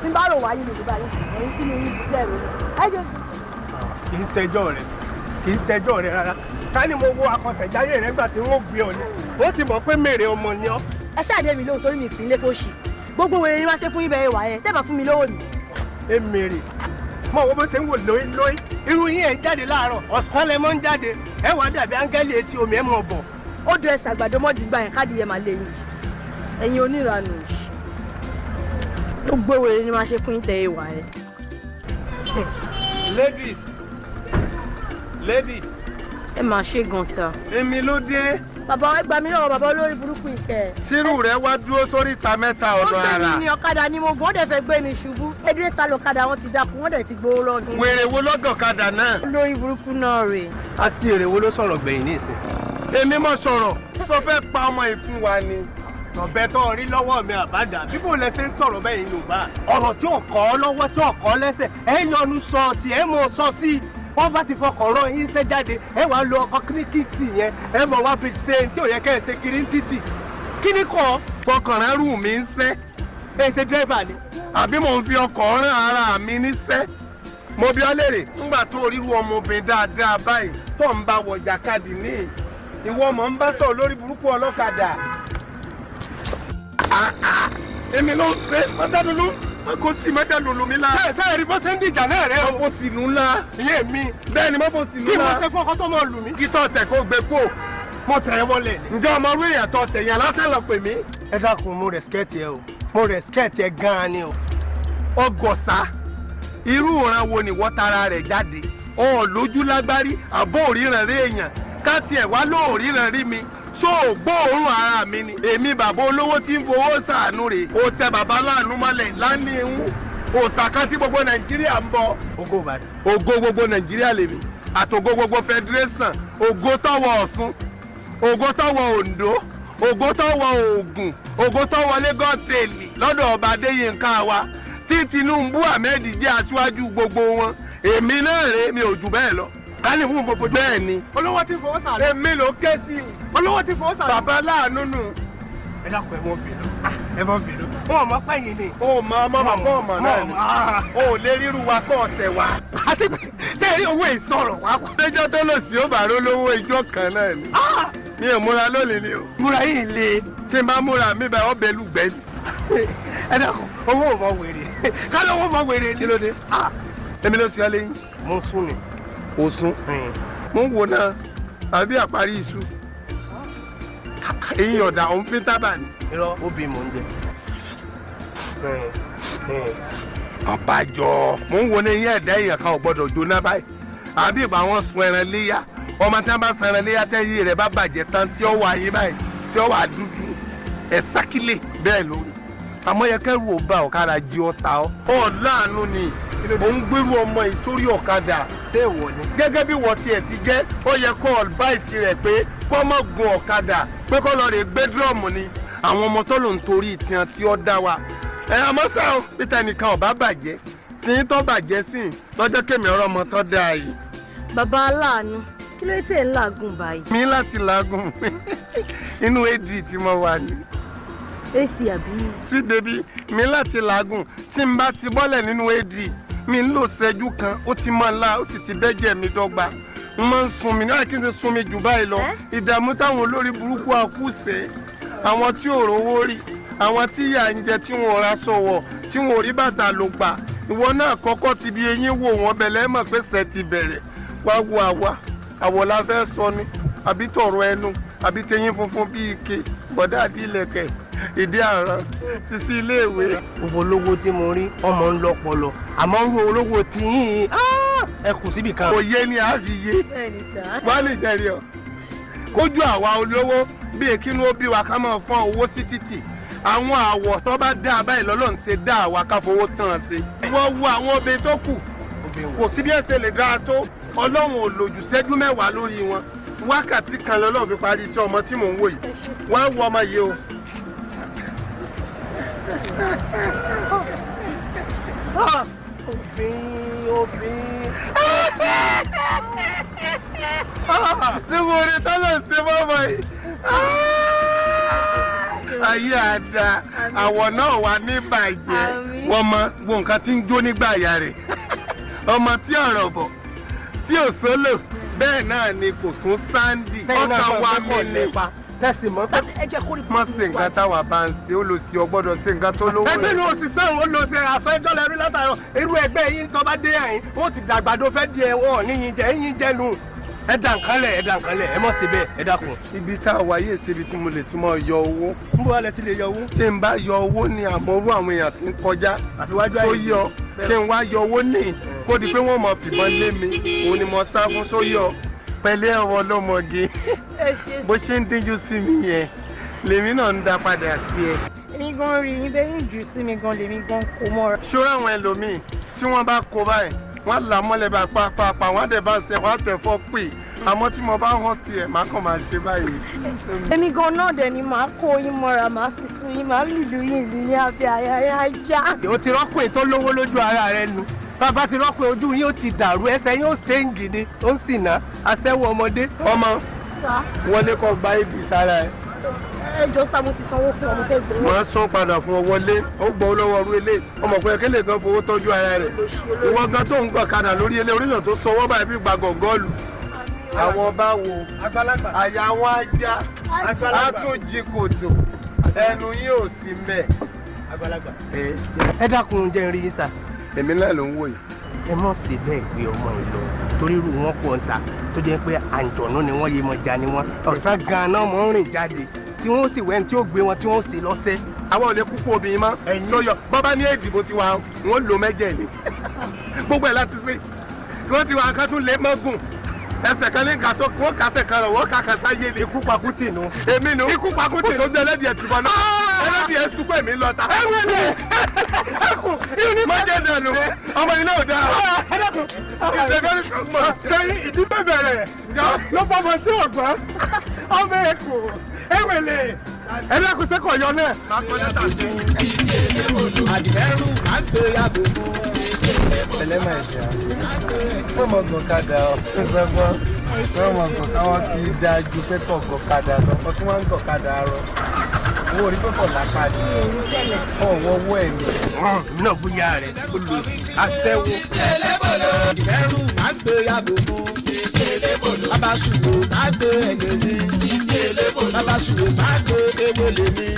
Tí n bá rò wáyé mi nígbà yìí, ẹ̀yin tí mi yín jẹ́ ìròyìn. Ẹ jẹ́ Kì í ṣẹjọ́ rẹ, kì í ṣẹjọ́ rẹ rárá. Ká ní mo wo akọ̀tẹ̀jáyé rẹ gbà tí wọ́n gbé ọ ni, ó ti mọ̀ pé mèrè ọmọ ni ọ́. Ẹ ṣáàdé mi lóhùn torí mi sì ń lé fóṣì. Gbogbo wèrè ni máa ṣe fún yín bẹ́ẹ̀ wà yẹn. Tẹ́ bá fún mi lówó mi. Ẹ mèrè mọ wo bó ṣe ń wò lóyún lóyún. Irú yín ẹ̀ ń jáde láàárọ̀, ọ̀sán lẹ mọ́ ń jáde. Ẹ wàá dàbí áńgẹ́lì etí omi ẹ̀ mọ̀ bọ̀. Ó dùn ẹsẹ̀ àgbàdo mọ́dì gbà yẹn káàdì yẹn máa lé yín. Ẹ̀yin oníranù òṣì. Gbogbo wèrè ni máa ṣe fún yín tẹ́ ẹ wà yẹn. Ladies, ladies. Ẹ máa ṣe gan sa. Èmi ló dé. Bàbá wa gbà mí lọ́wọ́ bàbá olórí burúkú ìkẹ́. Tírù rẹ wá dúró sórí ìta mẹ́ta Ó ọ̀nà gbé àrà. mi ní ọ̀kadà ni mo gùn, ó dẹ̀ fẹ́ gbé mi ṣubú. Edire ta lọ́kadà wọn ti dákú, wọ́n dẹ̀ ti gbowó lọ́dún. Wèrè wo lọ́gọ̀kadà náà? Olórí burúkú náà rè. A sí èrè wo ló sọ̀rọ̀ gbẹ̀yìn ní ìsìn? Èmi mọ̀ sọ̀rọ̀, sọ fẹ́ pa ọmọ ìfún wa ni. Ọ̀bẹ tó rí lọ́wọ́ mi àbádà, bíbò lẹ ṣe ń sọ̀rọ̀ bẹ́ẹ̀ yín Yorùbá. Ọ̀rọ̀ tí ò kọ́ lọ́wọ́, tí ò kọ́ lẹ́sẹ̀, ẹ yọnu sọ tí ẹ mọ̀ sọ sí i. Wọ́n bá ti fọkàn rán yín ṣẹ́ jáde, ẹ wàá lo ọkọ̀ kíríkìtì yẹn, ẹ mọ̀ wá fi ṣe tí ò yẹ kẹ́ ẹ ṣe kiri ń títì. Kí ni kọ́? Fọkàn rán rù mí ń sẹ́. Ẹ ṣe dírẹ́bà ni. Àbí mò ń fi ọkọ̀ rán ara mi níṣẹ́? Mo bi ọ́ léèrè, ńgbà tó ríru ọmọbìnrin dáadáa báyìí tó ń bá wọ jàkadì ní. Ìwọ ọmọ ń bá sọ̀rọ̀ lórí burúkú ọlọ́kadà. Èmi ló ń ṣe mọ́tàdúlú, kò sí mọ́tàdúlú mi la. Ṣé ẹ rí bó ṣe ń dìjà náà rẹ o? Mọ́fò sínú ńlá. Ìyé mi. Bẹ́ẹ̀ ni, mọ́fò sínú Kí ńlá. mo ṣe fún ọkọ tó mọ̀ lù mí? Kí tọ́ tẹ̀ kó gbé kó. Mo tẹ̀ ẹ́ wọlé ni. Ǹjẹ́ ọmọ orí èèyàn tó tẹ̀yàn lásán lọ pè mí. Ẹ dákun, mo respect ẹ o, mo respect ẹ gan-an ni o. Ọgọ̀sá, irú ìran wo ni wọ́n tara rẹ̀ jáde? Ọ̀ lójú lágbárí, àbọ̀ òríran rí èèyàn ká tiẹ̀ wá lóòríran rí mi, ṣó o gbóòórùn ara mi ni? Èmi bàbá olówó tí ń fowó ṣàánú rè, o tẹ bàbá láàánú mọ́lẹ̀ lánìí ń òòṣà kan tí gbogbo Nàìjíríà ń bọ. Ògo Ìbàdàn. Ògo gbogbo Nàìjíríà lèmi àtògo gbogbo federation, ògo tọwọ Ọ̀ṣun, ògo tọwọ Oǹdó, ògo tọwọ Ògùn, ògo tọwọ Lagos State lọ́dọ̀ ọba Adéyínká wa tí Tinubu Ahmed jẹ́ aṣáájú gbogbo wọn. Èmi náà rèé, mi ò jù bẹ́ẹ̀ lọ. Kálí fún gbogbo. Bẹ́ẹ̀ ni. Olówó tí fowó sàánú. Èmi ló ké sí i. Olówó tí fowó sàánú. Bàbá láàánú nù. Ẹ dákun, ẹ mọ bínú, ẹ mọ bínú, wọn ò mọ pẹ́yìn ni. O mọ ọmọ bàbá ọmọ náà ni o ò lè ríru wa kọ́ ọ̀tẹ̀ wa. Àti pé ṣé owó ìsọ̀rọ̀ wá. Lẹ́jọ́ tó lò sí ó bá ró lówó ijó kan náà ni. Mi ò múra lónìí ni o. Múra yìí le. Tí n bá múra mi bá ọbẹ̀ lùgbẹ́ ni. Ẹ dákun, owó ò mọ wèrè, kálọ̀ owó mọ wèrè ni. Kí ló dé? Èmi ló ṣe ọ lẹ́yìn. Mo sún ni. O sún. Mo ń wo náà àbí àparí iṣu. Eyín ọ̀dà òun fi tábà ni. Irọ́, obì mò ń jẹ. Àbájọ mò ń wo ní eyín ẹ̀dá èèyàn kan ò gbọ́dọ̀ jóná báyìí. Àbí ìgbà wọn sun ẹran léyà, ọmọ tí wọn bá sun ẹran léyà tẹ́yìn rẹ̀ bá bàjẹ́ tán tí ó wà yín báyìí tí ó wà dúdú ẹ̀ sákìlẹ̀ bẹ́ẹ̀ lórí. Àmọ́ yẹ kẹ́rù ò bá ọ̀kadà jí ọ ta ọ́. Ọ̀ láàánú ni ò ń gbérú ọmọ yìí sórí ọ̀kadà. Ṣé ìwọ ni? Gẹ́gẹ́ bí wọ́n tiẹ̀ ti jẹ́, ó yẹ kó ọ̀lbáìsì rẹ̀ pé kó má gun ọ̀kadà, pé kó lọ rè gbé dúrọ̀mù ni. Àwọn ọmọ tó lò ń torí ìtìyàn tí ó dá wa. Ẹ àmọ́ ṣá o, Peter nìkan ọ̀bá bàjẹ́ tí ń tọ́ bàjẹ́ sí i lọ́jọ́ kémi ọ̀rọ̀ ọmọ tó dáa yìí. Bàbá aláàánú, kí ló tẹ̀ ń làágùn báyìí? Mi láti làágùn inú AD tí mo wà ní. AC àbí? Tí débi mi láti làágùn tí n bá ti bọ́lẹ̀ nínú AD mi ń lò ṣẹ́jú kan, ó ti máa la, ó sì ti bẹ́jẹ̀ mi dọ́gba. N máa ń sun mi náà kí n ti sun mi jù báyìí lọ. Ìdààmú táwọn olórí burúkú akúṣẹ̀, àwọn tí ò rówó rí, àwọn tí ìyà ń jẹ tí wọn ò ra sọ̀wọ̀, tí wọn ò rí bàtà ló gbà. Ìwọ náà kọ́kọ́ ti bí eyín wò wọ́n bẹ̀lẹ́ mọ̀ pé sẹ́ ti bẹ̀rẹ̀. Wá wo àwa, àwọ̀ la fẹ́ sọ ni, àbí tọ̀rọ̀ ẹnu, àbí teyín funfun bí ike, bọ̀dá àdìlẹ̀kẹ̀, ìdí àrán, sisi iléèwé. Gbogbo olówó tí mo rí ọmọ ń lọpọlọ, àmọ́ ń ro olówó tí yín ẹ kù síbì kan. Òye ni a fi yé. Wọ́n lè jẹ́rìí ọ. Kójú àwa olówó bí èkínú ó bí wa ká máa fọ́n owó sí títì. Àwọn àwọ̀ tó bá dá a báyìí lọ́lọ́run ṣe dá àwa ká fowó tán an ṣe. Wọ́n wo àwọn obìnrin tó kù, kò sí bí ẹ ṣe lè dáa tó, Ọlọ́run ò lòjù ṣẹ́jú mẹ́wàá lórí wọn. Wákàtí kan lọ́lọ́run fi parí iṣẹ́ ọmọ tí mò ń wò yìí. Wọ́n á wo ọmọ yìí o. Obìnrin, obìnrin. Tí mo rí tọ́lọ̀ ṣe fọ́mọ yìí. Ayé àdá, àwọ̀ náà wà ní bàjẹ́. Wọ́n mọ gbogbo nǹkan tí ń jó nígbà àyà rẹ̀. Ọmọ tí ọ̀rọ̀ bọ̀, tí ò sólò, bẹ́ẹ̀ náà ni kò sún sáńdì. Ọkàn wa mi ni. Tẹ̀sí mọ́. Má ṣe nǹkan táwa bá ń ṣe, ó lọ sí ọ gbọ́dọ̀ ṣe nǹkan tó lówó. Ẹgbẹ́ ni òṣìṣẹ́ òun ló ṣe aṣọ ẹjọ́ lẹ́rú látàrọ. Irú ẹgbẹ́ yín tó bá dé àyín, wọ́n ti dàgbàdo fẹ́ di ẹ̀wọ̀n níyìn jẹ́ yín jẹ́nu. Ẹ dà nǹkan lẹ̀, ẹ dà nǹkan lẹ̀, ẹ mọ̀ sí bẹ́ẹ̀, ẹ dákun. Ibi tá a wà yìí ṣe ibi tí mo lè ti máa yọ owó. Ń bọ́ alẹ́ ti lè yọ owó. Tí n bá yọ owó ni àmọ́ orú àwọn èèyàn ti ń kọjá. Sóyí ọ, kí n wá yọ owó ní kó di pé wọ́n mọ̀ fìbọn lé mi, òun ni mo sá fún sóyí ọ. Pẹ̀lú ẹ̀rọ ọlọ́mọge, bó ṣe ń díjú sí mi yẹn, lèmi náà ń dá padà sí ẹ. Èmi gan rí yín bẹ́ẹ̀ ń jù sí mi gan lèmi gan kó mọ́ra. Ṣọ́ra àwọn ẹlòmíì tí wọ́n bá kó báyìí, wọ́n là mọ́lẹ̀ bá pàápàá, wọ́n dẹ̀ bá ṣe wọ́n tẹ̀ fọ́ pè. Àmọ́ tí mo bá hàn tiẹ̀, má kàn máa ṣe báyìí. Èmi gan náà dẹ̀ ni màá kó yín mọ́ra, màá fi sun yín, màá lùlù yín ìlú yín àbí àyà yín ajá. O ti rọ́pò tó lówó lójú ara rẹ nu. Bàbá ti rọ́pò ojú yín ó ti dàrú, ẹsẹ̀ yín ó ṣéǹgì ni, ó ń sì ná, aṣẹ́wó ọmọdé. Ọmọ, wọlé kọ gba ibi sára ẹ. Ẹ jọ sá, mo ti sanwó fún ọmọ fẹ́ gbowó. Màá san padà fún ọ wọlé, ó gbọ́ lọ́wọ́ ọrú ilé, ọmọ pé kí lè gan fowó tọ́jú ara rẹ̀. Ìwọ gan tó ń gbọ̀ kadà lórí ilé oríyàn tó sanwó báyìí bí gba gọ̀gọ́ọ̀lù. Àwọn bá wo àyà wọn ajá, á tún jí kòtò, ẹnu yín ò sí mẹ́. Ẹ dákun, jẹ́ n rí yín sà. Èmi náà ló ń wò yìí. Ẹ mọ̀ sí bẹ́ẹ̀ gbé ọmọ yìí lọ torí irú wọn pọ̀ ń ta. tó jẹ́ pé àǹjọ̀nú ni wọ́n, Yemọja ni wọ́n. Ọ̀sán gan-an mọ̀ ń rìn jáde tí wọ́n sì wẹ́n tí ó gbé wọn tí wọ́n sì lọ́sẹ̀. Àwọn ò lè kúkú obìnrin mọ́ sọyọ bọ́bá ní èdìbò tiwa, wọ́n lò mẹ́jẹ̀ ni gbogbo ẹ̀ láti ṣe. Wọ́n ti wá ká tún lé mọ́gùn ẹsẹ̀ kan ní kásọ̀, wọ́n kásẹ̀ kan rọ̀, wọ́n kàkà sáyé ni. Ikú pakútì nu. Èmi nu, ikú pakútì nu. Tó gbé ẹlẹ́dìẹ̀ tì bọ̀ náà, ẹlẹ́dìẹ̀ sunkún, èmi lọ ta. Ẹ wọ́n ní ẹkùn inú ní. Mọ́jẹ́ dànù, ọmọ iná ò dáa. Ìṣe very strong man. Sẹ́yìn ìdí bẹ̀bẹ̀ rẹ̀ ló fọmọ tí ò gbọ́ ọmọ ẹkùn ewele ẹlẹ́kùn sẹ́kọ̀ yọ náà. Àdìmẹ́rù àgbéyàgò. Ẹlẹ́mà ẹ̀ṣẹ̀ fọmọ gọ̀kadà ọ̀ sọ́gbọ́n fọmọ gọ̀kadà, wọn ti da ju pépọ̀ gọ̀kadà lọ, ọtún wọn ń gọ̀kadà rọ owó orí pépọ̀ lápá ni ọ̀wọ́ owó ẹ̀ ní. Náà bóyá rẹ̀ ó lò sí aṣẹ́wó. Àdìmẹ́rù àgbéyàgò. Bàbá sùwò má gbé ẹ̀yẹ mi. Bàbá sùwò má gbé ewé mi.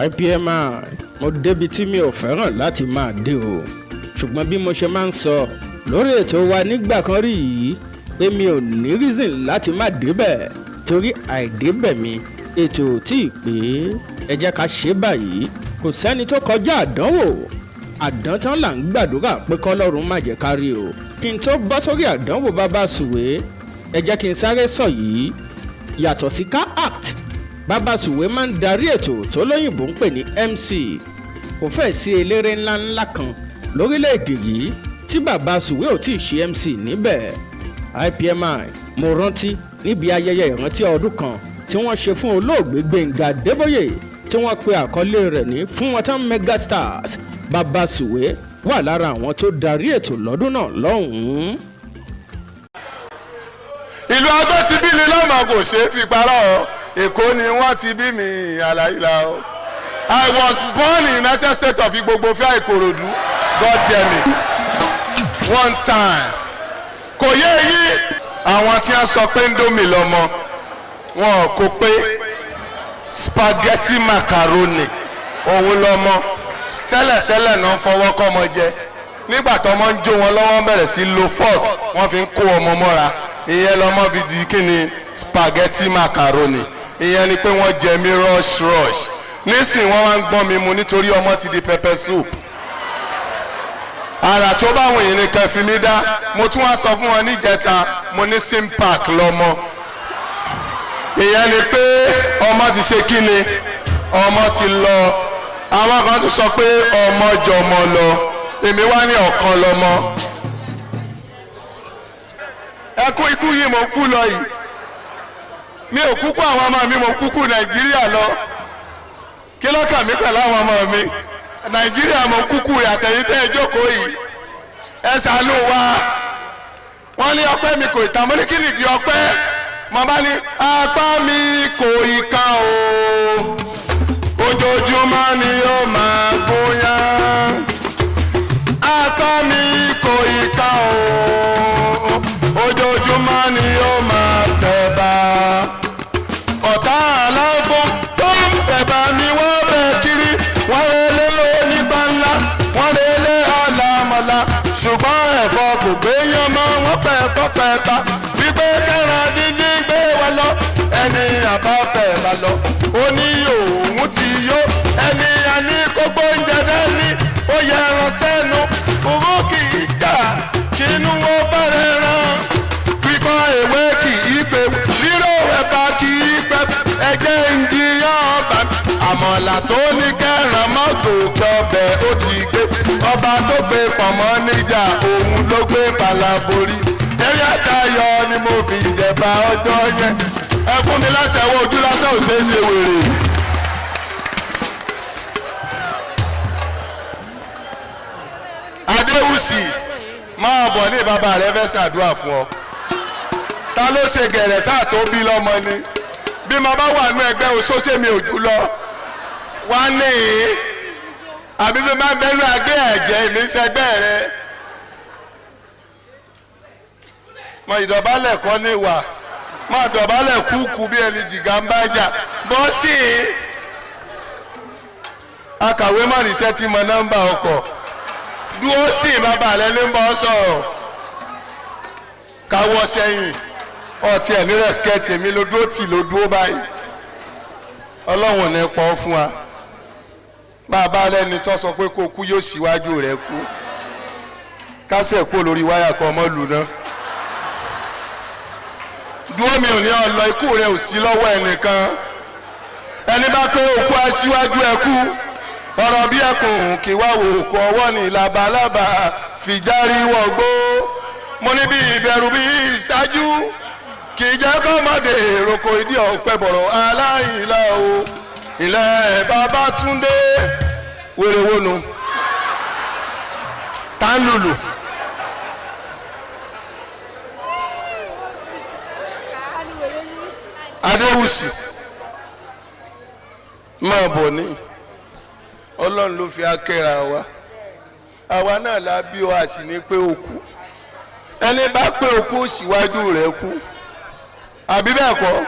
IPMI, mo débi tí mi ò fẹ́ràn láti máa dé o, ṣùgbọ́n bí mo ṣe máa ń sọ lórí ètò wa nígbà kan rí yìí pé mi ò ní reason láti má débẹ̀, torí àìdébẹ̀ mi ètò ò tí ì pé. Ẹ jẹ́ ká ṣe báyìí. Kò sẹ́ni tó kọjá àdánwò, àdántán là ń gbàdúrà pé kọ́lọ́run má jẹ́ ká rí o. Kí n tó bọ́ sórí àdánwò bàbá sùwé, ẹ jẹ́ kí n sáré sọ yìí. Yàtọ̀ sí ká act, bàbá sùwé máa ń darí ètò tó lóyìnbó ń pè ní MC. Kò fẹ́ sí eléré ńláńlá kan lórílẹ̀‐èdè yìí tí bàbá sùwé ò tí ì ṣe MC níbẹ̀. IPMI, mo rántí níbi ayẹyẹ ìrántí ọdún kan tí wọ́n ṣe fún olóògbé Gbẹ̀ngà Adébóyè, tí wọ́n pe àkọlé rẹ̀ ní "Fún Wọn Tán Megastars", bàbá sùwé wà lára àwọn tó darí ètò lọ́dún náà lọ́hùn-ún. Ìlú agbó ti bí mi lọ́mọ, kò ṣeé fi parọ́ o. Èkó ni wọ́n ti bí mi, àlàyé o. I was born in United States of Igbogbo Fia, Ìkòròdú. God damn it, one time kò yé yí. Àwọn tí wọ́n sọ pé Indomie lọ́mọ wọn kò pé spaghetti macaroni òun lọ́mọ. Tẹ́lẹ̀tẹ́lẹ̀ náà ń fọwọ́ kọ́mọ jẹ. Nígbà tọ́mọ ń jó wọn lọ́wọ́, bẹ̀rẹ̀ sí lo fork, wọ́n fi ń kó ọmọ mọ́ra. Ìyẹn lọ́mọ fi di kíni? Spaghetti macaroni. Ìyẹn ni pé wọ́n jẹ mí rush rush. Nísìnyí wọ́n máa ń gbọ́n mi mu nítorí ọmọ ti di pepper soup. Àrà tó bá wùn yín ni kẹfì mi dá. Mo tún wá sọ fún wọn níjẹta, mo ní sim park lọmọ. Ìyẹn ni pé ọmọ ti ṣe kí ni? Ọmọ ti lọ. Àwọn kan tún sọ pé ọmọ jọmọ lọ, èmi wá ní ọ̀kan lọmọ. Ẹkún ikú yìí mo kú lọ yìí, mi ò kúkú àwọn ọmọ mi, mo kúkú Nàìjíríà lọ. Kí ló kàn mí pẹ̀lú àwọn ọmọ mi? Nàìjíríà mo kúkú. Àtẹ̀yìntẹ́ ẹ jókòó yìí, ẹ ṣàánú wa. Wọ́n ní ọpẹ́ mi kò ì tán. Mo ní kí nìdí ọpẹ́? Mo bá ní apá mi kò ì kan o, ojoojúmọ́ ni yóò máa gúnyán. Apá mi kò ì kan o, ojoojúmọ́ ni yóò máa tẹ̀bà. Ọ̀tá aláfọ́ tó ń fẹ̀bà mi, wọ́n bẹ̀ kiri, wọ́n relé onígbà ńlá, wọ́n relé ọ̀làmọ̀là, ṣùgbọ́n ẹ̀fọ́ kò gbé yan mọ́. Wọ́n pẹ̀ fọ́pẹ́ ta wípé kẹ́ran dídín gbé wa lọ. Ẹni àbáfẹ́ bá lọ, ó ní òun ti yó. Ẹni àní kókó oúnjẹ dání, ó yẹ ẹran sẹ́nu fúrú, kì í jà kínú ó bẹ̀rẹ̀ rán. Pípọ́n ewé kì í pé, rírò ẹ̀bà kì í pẹ́. Ẹ̀jẹ̀ ń jiyàn ọba àmọ̀là tó ní kẹràn mọ́tò kọbẹ̀, ó ti gbé ọba tó gbé pọ̀nmọ́ níjà, òun ló gbé palaborí. Eré àtayọ ni mo fi ìjẹba ọjọ́ yẹn. Ẹ fún mi láti ẹwọ́ ojú lásán ò ṣeé ṣe wèrè. Adéwùsì, máa bọ̀ ní bàbá rẹ fẹ́ ṣàdúrà fún ọ. Ta ló ṣe gẹ̀rẹ́ sáà tó bí lọ́mọ ni? Bí mo bá wà nú ẹgbẹ́ oṣooṣe mi ò jù lọ wá ní, àbí bí mo bá bẹ́nu àgbẹ̀ ẹ̀jẹ̀ mi ṣẹgbẹ́ rẹ. Mo ìdọ̀bálẹ̀ kọ́ ní ìwà, mo ìdọ̀bálẹ̀ kúkú bí ẹni jìgá ń bá jà bọ́ sí i. Akàwé má ríṣẹ́ tí mo nọ́mbà ọkọ̀. Dúró sí bàbá rẹ ní bọ́ sọ̀rọ̀. Káwọ́ sẹ́yìn. Ọtí ẹ̀ ní rẹ̀sikẹ́tì èmi ló dúró tì ló dúró báyìí. Ọlọ́run ò ní pọ̀ fún wa. Bàbá lẹ́ni tó sọ pé kó kú yóò síwájú rẹ̀ kú. Kásẹ̀ kú lórí wáyà kan ọmọ lù náà. Dúró mi ò ní ọ lọ, ikú rẹ ò sí lọ́wọ́ ẹnìkan. Ẹni bá pé òkú aṣíwájú ẹ kú, ọ̀rọ̀ bí ẹkùn kì wá wò òkú ọwọ́ ní labalábá fìjárí wọ̀gbó. Mo ní bí ìbẹ̀rù bí ìṣáájú kì í jẹ́ kọ́mọdé roko ìdí ọ̀pẹ bọ̀rọ̀ aláìlá o. Ilẹ̀ Babátúndé wèrèwónu tá ń lùlù. Adéwùsì máa bọ̀ ní Ọlọ́run ló fi akẹ́ra wa, àwa náà la bí ọ, a sì ní pé o kú. Ẹni bá pé o kú síwájú rẹ̀ kú, àbí bẹ́ẹ̀ kọ́?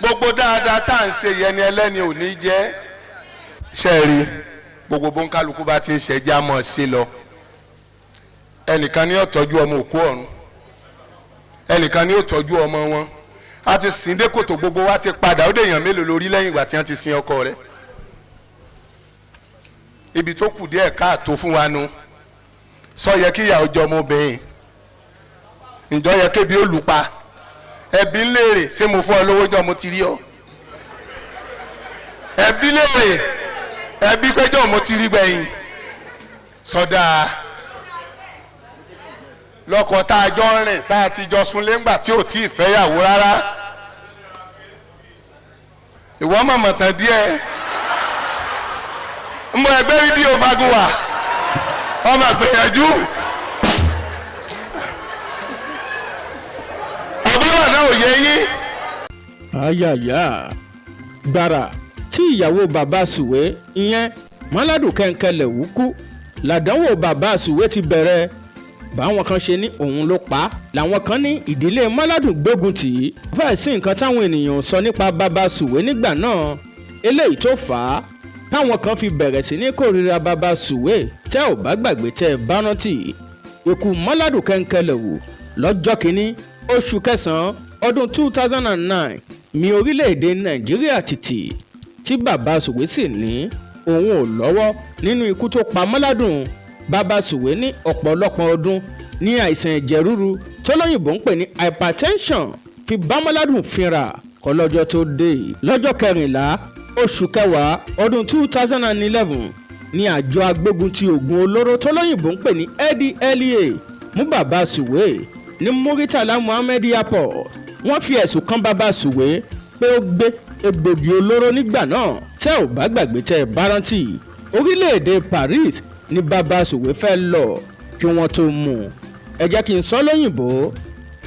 Gbogbo dáadáa tá à ń ṣe yẹn ni ẹlẹ́ni ò ní jẹ́. Ṣe rí gbogbo bóńkálukú bá ti ń ṣe já mọ̀ sí lọ. Ẹnìkan ní ó tọ́jú ọmọ òkú ọ̀run, ẹnìkan ní ó tọ́jú ọmọ wọn. A ti sìn dé kòtò, gbogbo wa ti padà. Ó dèèyàn mélòó lórí lẹ́yìn ìgbà tí wọ́n ti sin ọkọ rẹ̀? Ibi tó kù díẹ̀ káàtó fún wa nu. Sọ yẹ kí ìyàwó jọ ọmọbìnrin, ǹjọ́ yẹ kébi ó lù pa? Ẹbí ń léèrè, ṣé mo fún ọ lówó jọ mo ti rí ọ? Ẹbí léèrè, ẹbí péjọ mo ti rí gbẹ̀yìn. Sọdá lọkọ tá a jọ ń rìn, tá a ti jọ sunlé ńgbà tí ò tí ì fẹ́yàwó rárá. Ìwọ mọ̀mọ̀ tán díẹ̀. Mo ẹgbẹ́ rédíò Fagunwa ọmọ àgbẹ̀yànjú. Àbúrò náà ò yẹ yín. Ayaya gbàrà tí ìyàwó bàbá Sùwé ìyẹn Mọ́ládùn Kẹ́ńkẹ́lẹ̀ wú kú làdánwò bàbá Sùwé ti bẹ̀rẹ̀. Báwọn kan ṣe ní òun ló pa á, làwọn kan ní ìdílé Mọ́ládùn gbógun tì í. Fẹ́ẹ̀ sí nǹkan táwọn ènìyàn sọ nípa bàbá Sùwé nígbà náà, eléyìí tó fà á táwọn kan fi bẹ̀rẹ̀ sí ní kórìíra bàbá Sùwé. Tẹ́ ò bá gbàgbé, tẹ́ ẹ bá rántí ikú Mọ́ládùn Kẹ́ńkẹ́lẹ̀ wù lọ́jọ́ kínní oṣù kẹsàn-án ọdún 2009 mi orílẹ̀-èdè Nàìjíríà tìtì, tí bàbá Sùwé sì ní òun ò lọ́wọ́ nínú ikú tó pa Mọ́ládùn. Bàbá Sùwé ní ọ̀pọ̀lọpọ̀ ọdún ní àìsàn ẹ̀jẹ̀ ríru tó lóyìnbó ń pè ní hypertension fi bá Mọ́ládùn fínra kọlọ́jọ́ tó dé. Lọ́jọ́ kẹrìnlá oṣù kẹwàá ọdún 2011 ní àjọ agbógun ti oògùn olóró tó lóyìnbó ń pè ní NDLEA mú bàbá Sùwé ní Muritala Muhammed Airport. Wọ́n fi ẹ̀sùn kan bàbá Sùwé pé ó gbé egbògi olóró nígbà náà. Tẹ́ ò bá gbàgbé, tẹ́ ẹ bá rántí, orílẹ̀-èdè Paris ní bàbá Sùwé fẹ́ lọ kí wọ́n tó mú un. Ẹ jẹ́ kí n sọ lóyìnbó.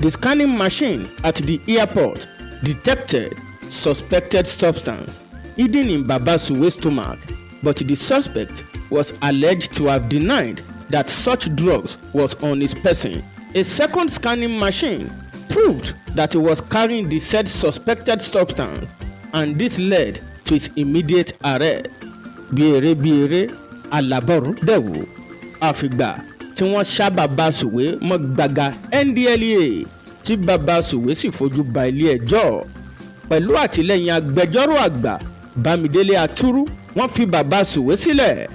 The scanning machine at the airport detected suspected substance hidden in Baba Suwe's stomach, but the suspect was alleged to have denied that such drugs was on his person. A second scanning machine proved that he was carrying the said suspected substance, and this led to his immediate arrest. Bí eré bí eré alábọ̀rún dẹ̀wò, àfìgbà tí wọ́n ṣá bàbá Sùwé mọ́ gbàgà NDLEA, tí bàbá Sùwé sì fojú ba ilé ẹjọ́ pẹ̀lú àtìlẹ́yìn agbẹjọ́rò àgbà Bámidélé Àtúrú. Wọ́n fi bàbá Sùwé sílẹ̀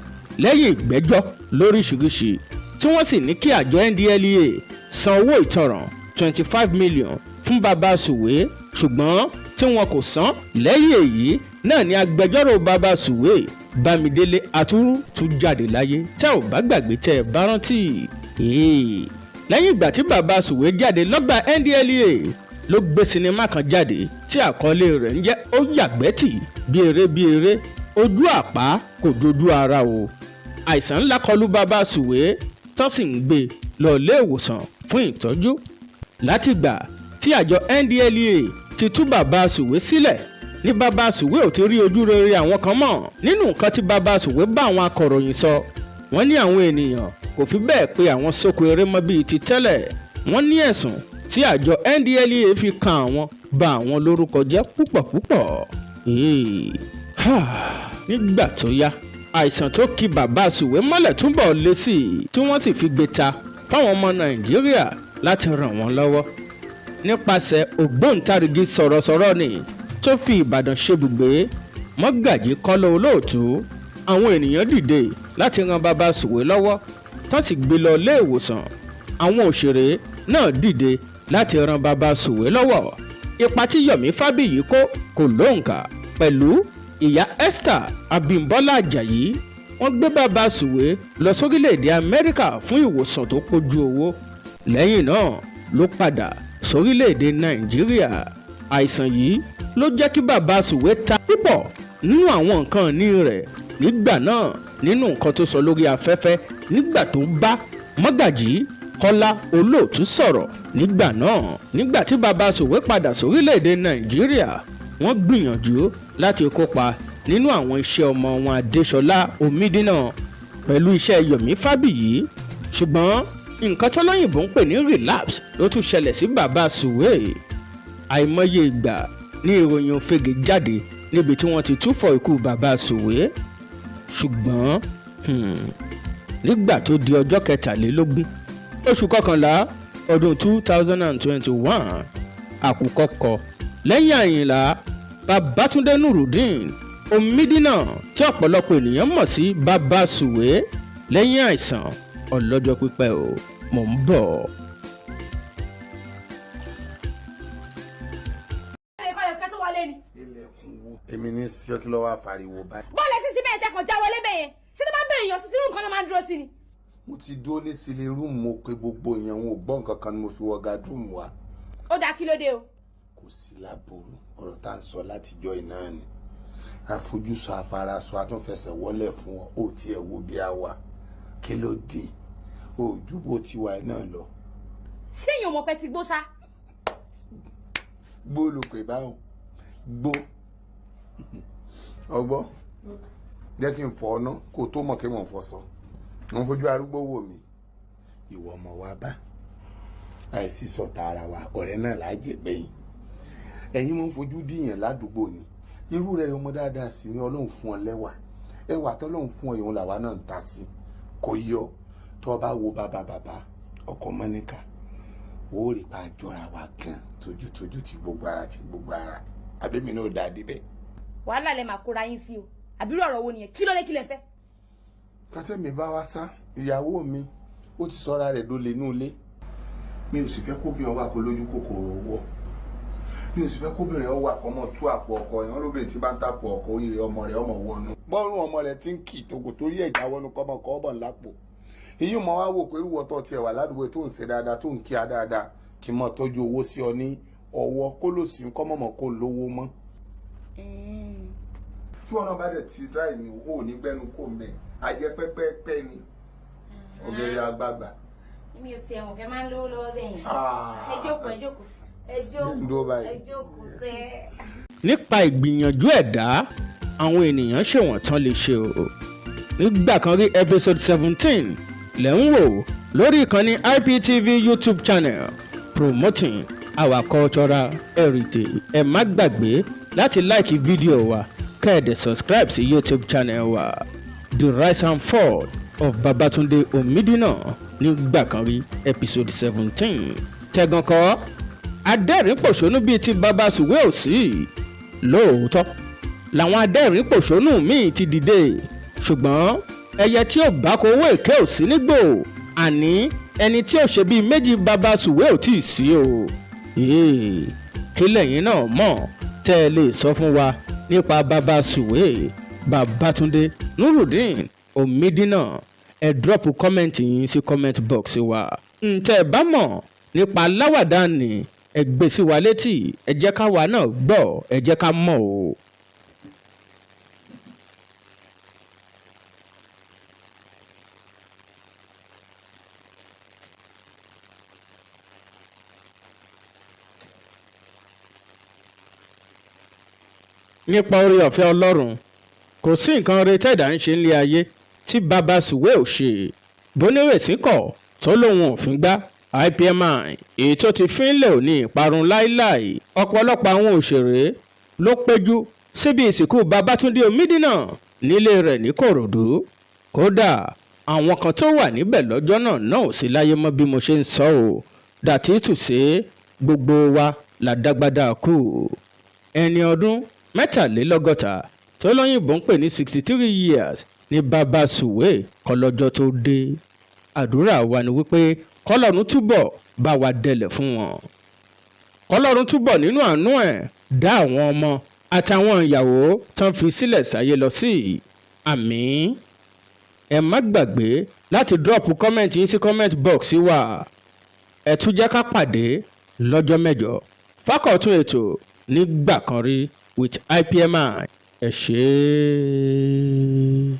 lẹ́yìn ìgbẹ́jọ́ lóríṣiríṣi, tí wọ́n sì ní kí àjọ NDLEA san owó ìtanràn 25 million fún bàbá Sùwé, ṣùgbọ́n tí wọn kò san. Lẹ́yìn èyí náà ni agbẹjọ́rò bàbá Sùwé Bámidélé Àtúrú tún jáde láyé. Tẹ́ ò bá gbàgbé, tẹ́ ẹ bá rántí, lẹ́yìn ìgbà tí bàbá Sùwé jáde lọ́gbà NDLEA ló gbé sinimá kan jáde tí àkọlé rẹ̀ ń jẹ́ Ó Yàgbẹ́tì. Bí eré bí eré, ojú àpá kò dojú ara o. Àìsàn ńlá kọlù bàbá Sùwé tó sì ń gbé lọ ilé ìwòsàn fún ìtọ́jú. Látìgbà tí àjọ NDLEA ti tú bàbá Sùwé sílẹ̀ ní bàbá Sùwé ò ti rí ojú rere àwọn kan mọ́. Nínú nǹkan tí bàbá Sùwé bá àwọn akọ̀ròyìn sọ, wọ́n ní àwọn ènìyàn kò fi bẹ́ẹ̀ pé àwọn sóko eré mọ́ bíi ti tẹ́lẹ̀. Wọ́n ní ẹ̀sùn tí àjọ NDLEA fi kan àwọn bà àwọn lórúkọ jẹ́ púpọ̀ púpọ̀. Nígbà tó yá Àìsàn tó ki bàbá Sùwé mọ́lẹ̀ túbọ̀ lé sí i, tí wọ́n sì fi gbé ta fáwọn ọmọ Nàìjíríà láti ràn wọ́n lọ́wọ́ nípasẹ̀ ògbóǹtarìgì sọ̀rọ̀sọ̀rọ̀ ni tó fi Ìbàdàn ṣebùgbé, Mọ́gàjí Kọ́lá Olóòtú. Àwọn ènìyàn dìde láti ran bàbá Sùwé lọ́wọ́, tó sì gbé lọ ilé ìwòsàn. Àwọn òṣèré náà dìde láti ran bàbá Sùwé lọ́wọ́. Ipa tí Yomi Fábíyì kó kò lóǹkà, pẹ̀lú ìyá Esther Abímbọ́lá Ajayi. Wọ́n gbé bàbá Sùwé lọ sórílẹ̀‐èdè Amẹ́ríkà fún ìwòsàn tó pójú owó. Lẹ́yìn náà ló padà sórílẹ̀‐èdè Nàìjíríà. Àìsàn yìí ló jẹ́ kí bàbá Sùwé ta púpọ̀ nínú àwọn nǹkan ìní rẹ̀ nígbà náà. Nínú nǹkan tó sọ lórí afẹ́fẹ́ nígbà tó ń bá Mọ́gàjí Kọ́lá Olóòtú sọ̀rọ̀ nígbà náà, nígbà tí bàbá Sùwé padà sórílẹ̀‐èdè Nàìjíríà, wọ́n gbìyànjú láti kópa nínú àwọn iṣẹ́ ọmọ wọn Adéṣọlá Omídínà pẹ̀lú iṣẹ́ Yomi Fábíyì, ṣùgbọ́n nǹkan tó lóyìnbó ń pè ní relapse ló tún ṣẹlẹ̀ sí bàbá Sùwé. Àìmọye ìgbà ní ìròyìn òfegè jáde níbi tí wọ́n ti túfọ̀ ikú bàbá Sùwé, ṣùgbọ́n nígbà tó di ọjọ́ 23 oṣù kọkànlá ọdún 2021, àkùkọ kọ lẹ́yìn Àyìnlá. Babátúndé Nurudeen Omídínà, tí ọ̀pọ̀lọpọ̀ ènìyàn mọ̀ sí Bàbá Sùwé, lẹ́yìn àìsàn ọlọ́jọ́ pípẹ́ o. Mò ń bọ̀. Èmi ní sí ọ, kí ló wá fariwo báyìí? Bọ́ọ̀lù ẹ̀sìn síbẹ̀ ẹ̀tẹ̀ já wọlé bẹ́ẹ̀ yẹn. Ṣé tó bá ń bẹ̀rẹ̀ èèyàn sí tírú nǹkan náà máa ń dúró sí ni? Mo ti dúró ní sitting room, mo pe gbogbo èèyàn, wọn ò gbọ́ nǹkan kan ni mo fi wọ guard room wa. Ó dáa, kí ló dé o? Kò sí láboró. Ọ̀rọ̀ tá à ń sọ látijọ́ iná ni àfojúsọ àfarasọ àtúnfẹsẹ̀ wọlé fún ọ. Ó tiẹ̀ wo bí a wà, kí ló dé? Ojú bó ti wà náà lọ. Ṣé èèyàn mọ̀ pé ti gbó sá? Gbó ló pè báwọn gbó ọgbọ́. Jẹ́ kí n fọ ọ́nà kó o tó mọ̀ kí mò ń fọṣọ. Mo ń fojú arúgbó wò mí. Ìwọ ọmọ wa bá àìsí sọ̀tà ara wa, ọ̀rẹ́ náà láàjẹ̀ gbẹ̀yìn. Ẹ̀yin mọ̀ ń fojú dìyàn ládùúgbò ni. Irú rẹ̀ ọmọ dáadáa sì ni. Ọlọ́run fún ọ lẹ́wà, ẹwà tọ́lọ́run fún ọ ìhun làwa náà ń ta sí. Kò yọ tó o bá wo bàbá bàbá ọkọ mọ́níkà, ó rí pa àjọra wa gan tójútójú, ti gbogbo ara ti gbogbo ara. Àbí mi náà dáa débẹ̀. Wàhálà lẹ máa kóra yín sí o. Àbírú ọ̀rọ̀ wo nìyẹn? Kí ló dé? Kí lẹ fẹ́? Kátẹ́mi bá wá sá, ìyàwó mi ó ti sọ́ra rẹ̀ dólé inú ilé. Mi ò sì fẹ́ kóbìnrin ọwọ́ àkó lójú kòkòrò owó. Mi ò sì fẹ́ kóbìnrin ọwọ́ àkọ́mọ́ tú àpò ọkọ yẹn. Lóbìnrin tí bá ń tàpò ọkọ, oríire ọmọ rẹ̀ ọmọ wọnú bọ́ọ̀rùn ọmọ rẹ̀ ti ń kì tòkò torí ẹ̀já wọnú kọ́mọ kọ́ ọmọ lápò. Èyí mọ wá wò pé irúwọ́ tó tiẹ̀ wà ládùúgbò tó ń ṣe dáadáa, tó ń kíá dáadáa, kí n mọ tọ́jú owó sí ọ ní ọwọ́, kó lò sí kọ́ mọ̀mọ́ kó lówó mọ́. Tí wọn náà bá dẹ̀ ti dráì ní o ò ní gbẹ́nu kó mbẹ́ ajẹ́ pẹ́pẹ́pẹ́ ni ọ̀gẹ̀rẹ̀ àgbààgbà. Mi ò tiẹ̀ mọ̀ kẹ́ máa ń lówó lọ́wọ́ bẹ́ẹ̀ yẹn. Ẹ jókòó, ẹ jókòó, ẹ jókòó, ẹ jókòó sẹ́. Nípa ìgbìyànjú ẹ̀dá, àwọn ènìyàn ṣèwọ̀n tán lè ṣe o. Nígbà kan rí, episode 17 lẹ́ ń wò lórí ìkànnì IPTV YouTube channel, promoting our cultural heritage. Ẹ má gbàgbé láti like fídíò wa, kẹ́ ẹ dẹ̀ subscribe sí YouTube channel wa. The Rise and Fall of Babatunde Omidina, nígbà kan rí, episode 17. Tẹ̀gàn kọ́, adẹ́rìn-pòṣónú bíi ti Baba Sùwé ò sí. Lóòótọ́ làwọn adẹ́rìn-pòṣónú míì ti dìde, ṣùgbọ́n ẹyẹ tí ò bá kó owó èké ò sí nígbò. Àní ẹni tí ò ṣe bíi méjì Baba Sùwé ò tíì sí o. Kí lẹ́yìn náà mọ̀ tẹ́ ẹ lè sọ fún wa nípa Baba Sùwé, Babatunde Nurudeen Omidina? Ẹ drop comment yín sí comment box wa. Ǹtẹ́ ẹ bá mọ̀ nípa aláwàdà ni, ẹ gbé sí wa létí, ẹ jẹ́ káwa náà gbọ́, ẹ jẹ́ ká mọ̀ o. Nípa oore ọ̀fẹ́ Ọlọ́run, kò sí nǹkan re tẹ́dà ń ṣe nílé ayé tí Baba Sùwé ò ṣe. Bónírèsí kọ̀ tó lóun ò fi gbá IPMI, èyí tó ti fínlẹ̀ ò ní ìparun láíláì. Ọ̀pọ̀lọpọ̀ àwọn òṣèré ló péjú síbi ìsìnkú Babátúndé Omídínà. Nílé rẹ̀ ní Kòròdú. Kódà àwọn kan tó wà níbẹ̀ lọ́jọ́ náà náà ò sí láyé mọ́ bí mo ṣe ń sọ ọ́. Dàtí tùsé gbogbo wa la dágbádá kú. Ẹni ọdún 63 tó lóyìnbó ń pè ní 63 years ní bàbá Sùwé kọlọ́jọ́ tó dé. Àdúrà wa ni wípé kọ́lọ́run túbọ̀ bá wa dẹlẹ̀ fún wọn, kọ́lọ́run túbọ̀ nínú àánú ẹ̀ dá àwọn ọmọ àtàwọn ìyàwó tán fi sílẹ̀ sáyé lọ sí. Àmín. Ẹ má gbàgbé láti drop comment yín sí comment box wa. Ẹ tún jẹ́ ká pàdé lọ́jọ́ mẹ́jọ fákọ̀tún ètò Nígbà Kan Rí with IPMI. Ẹ ṣé é.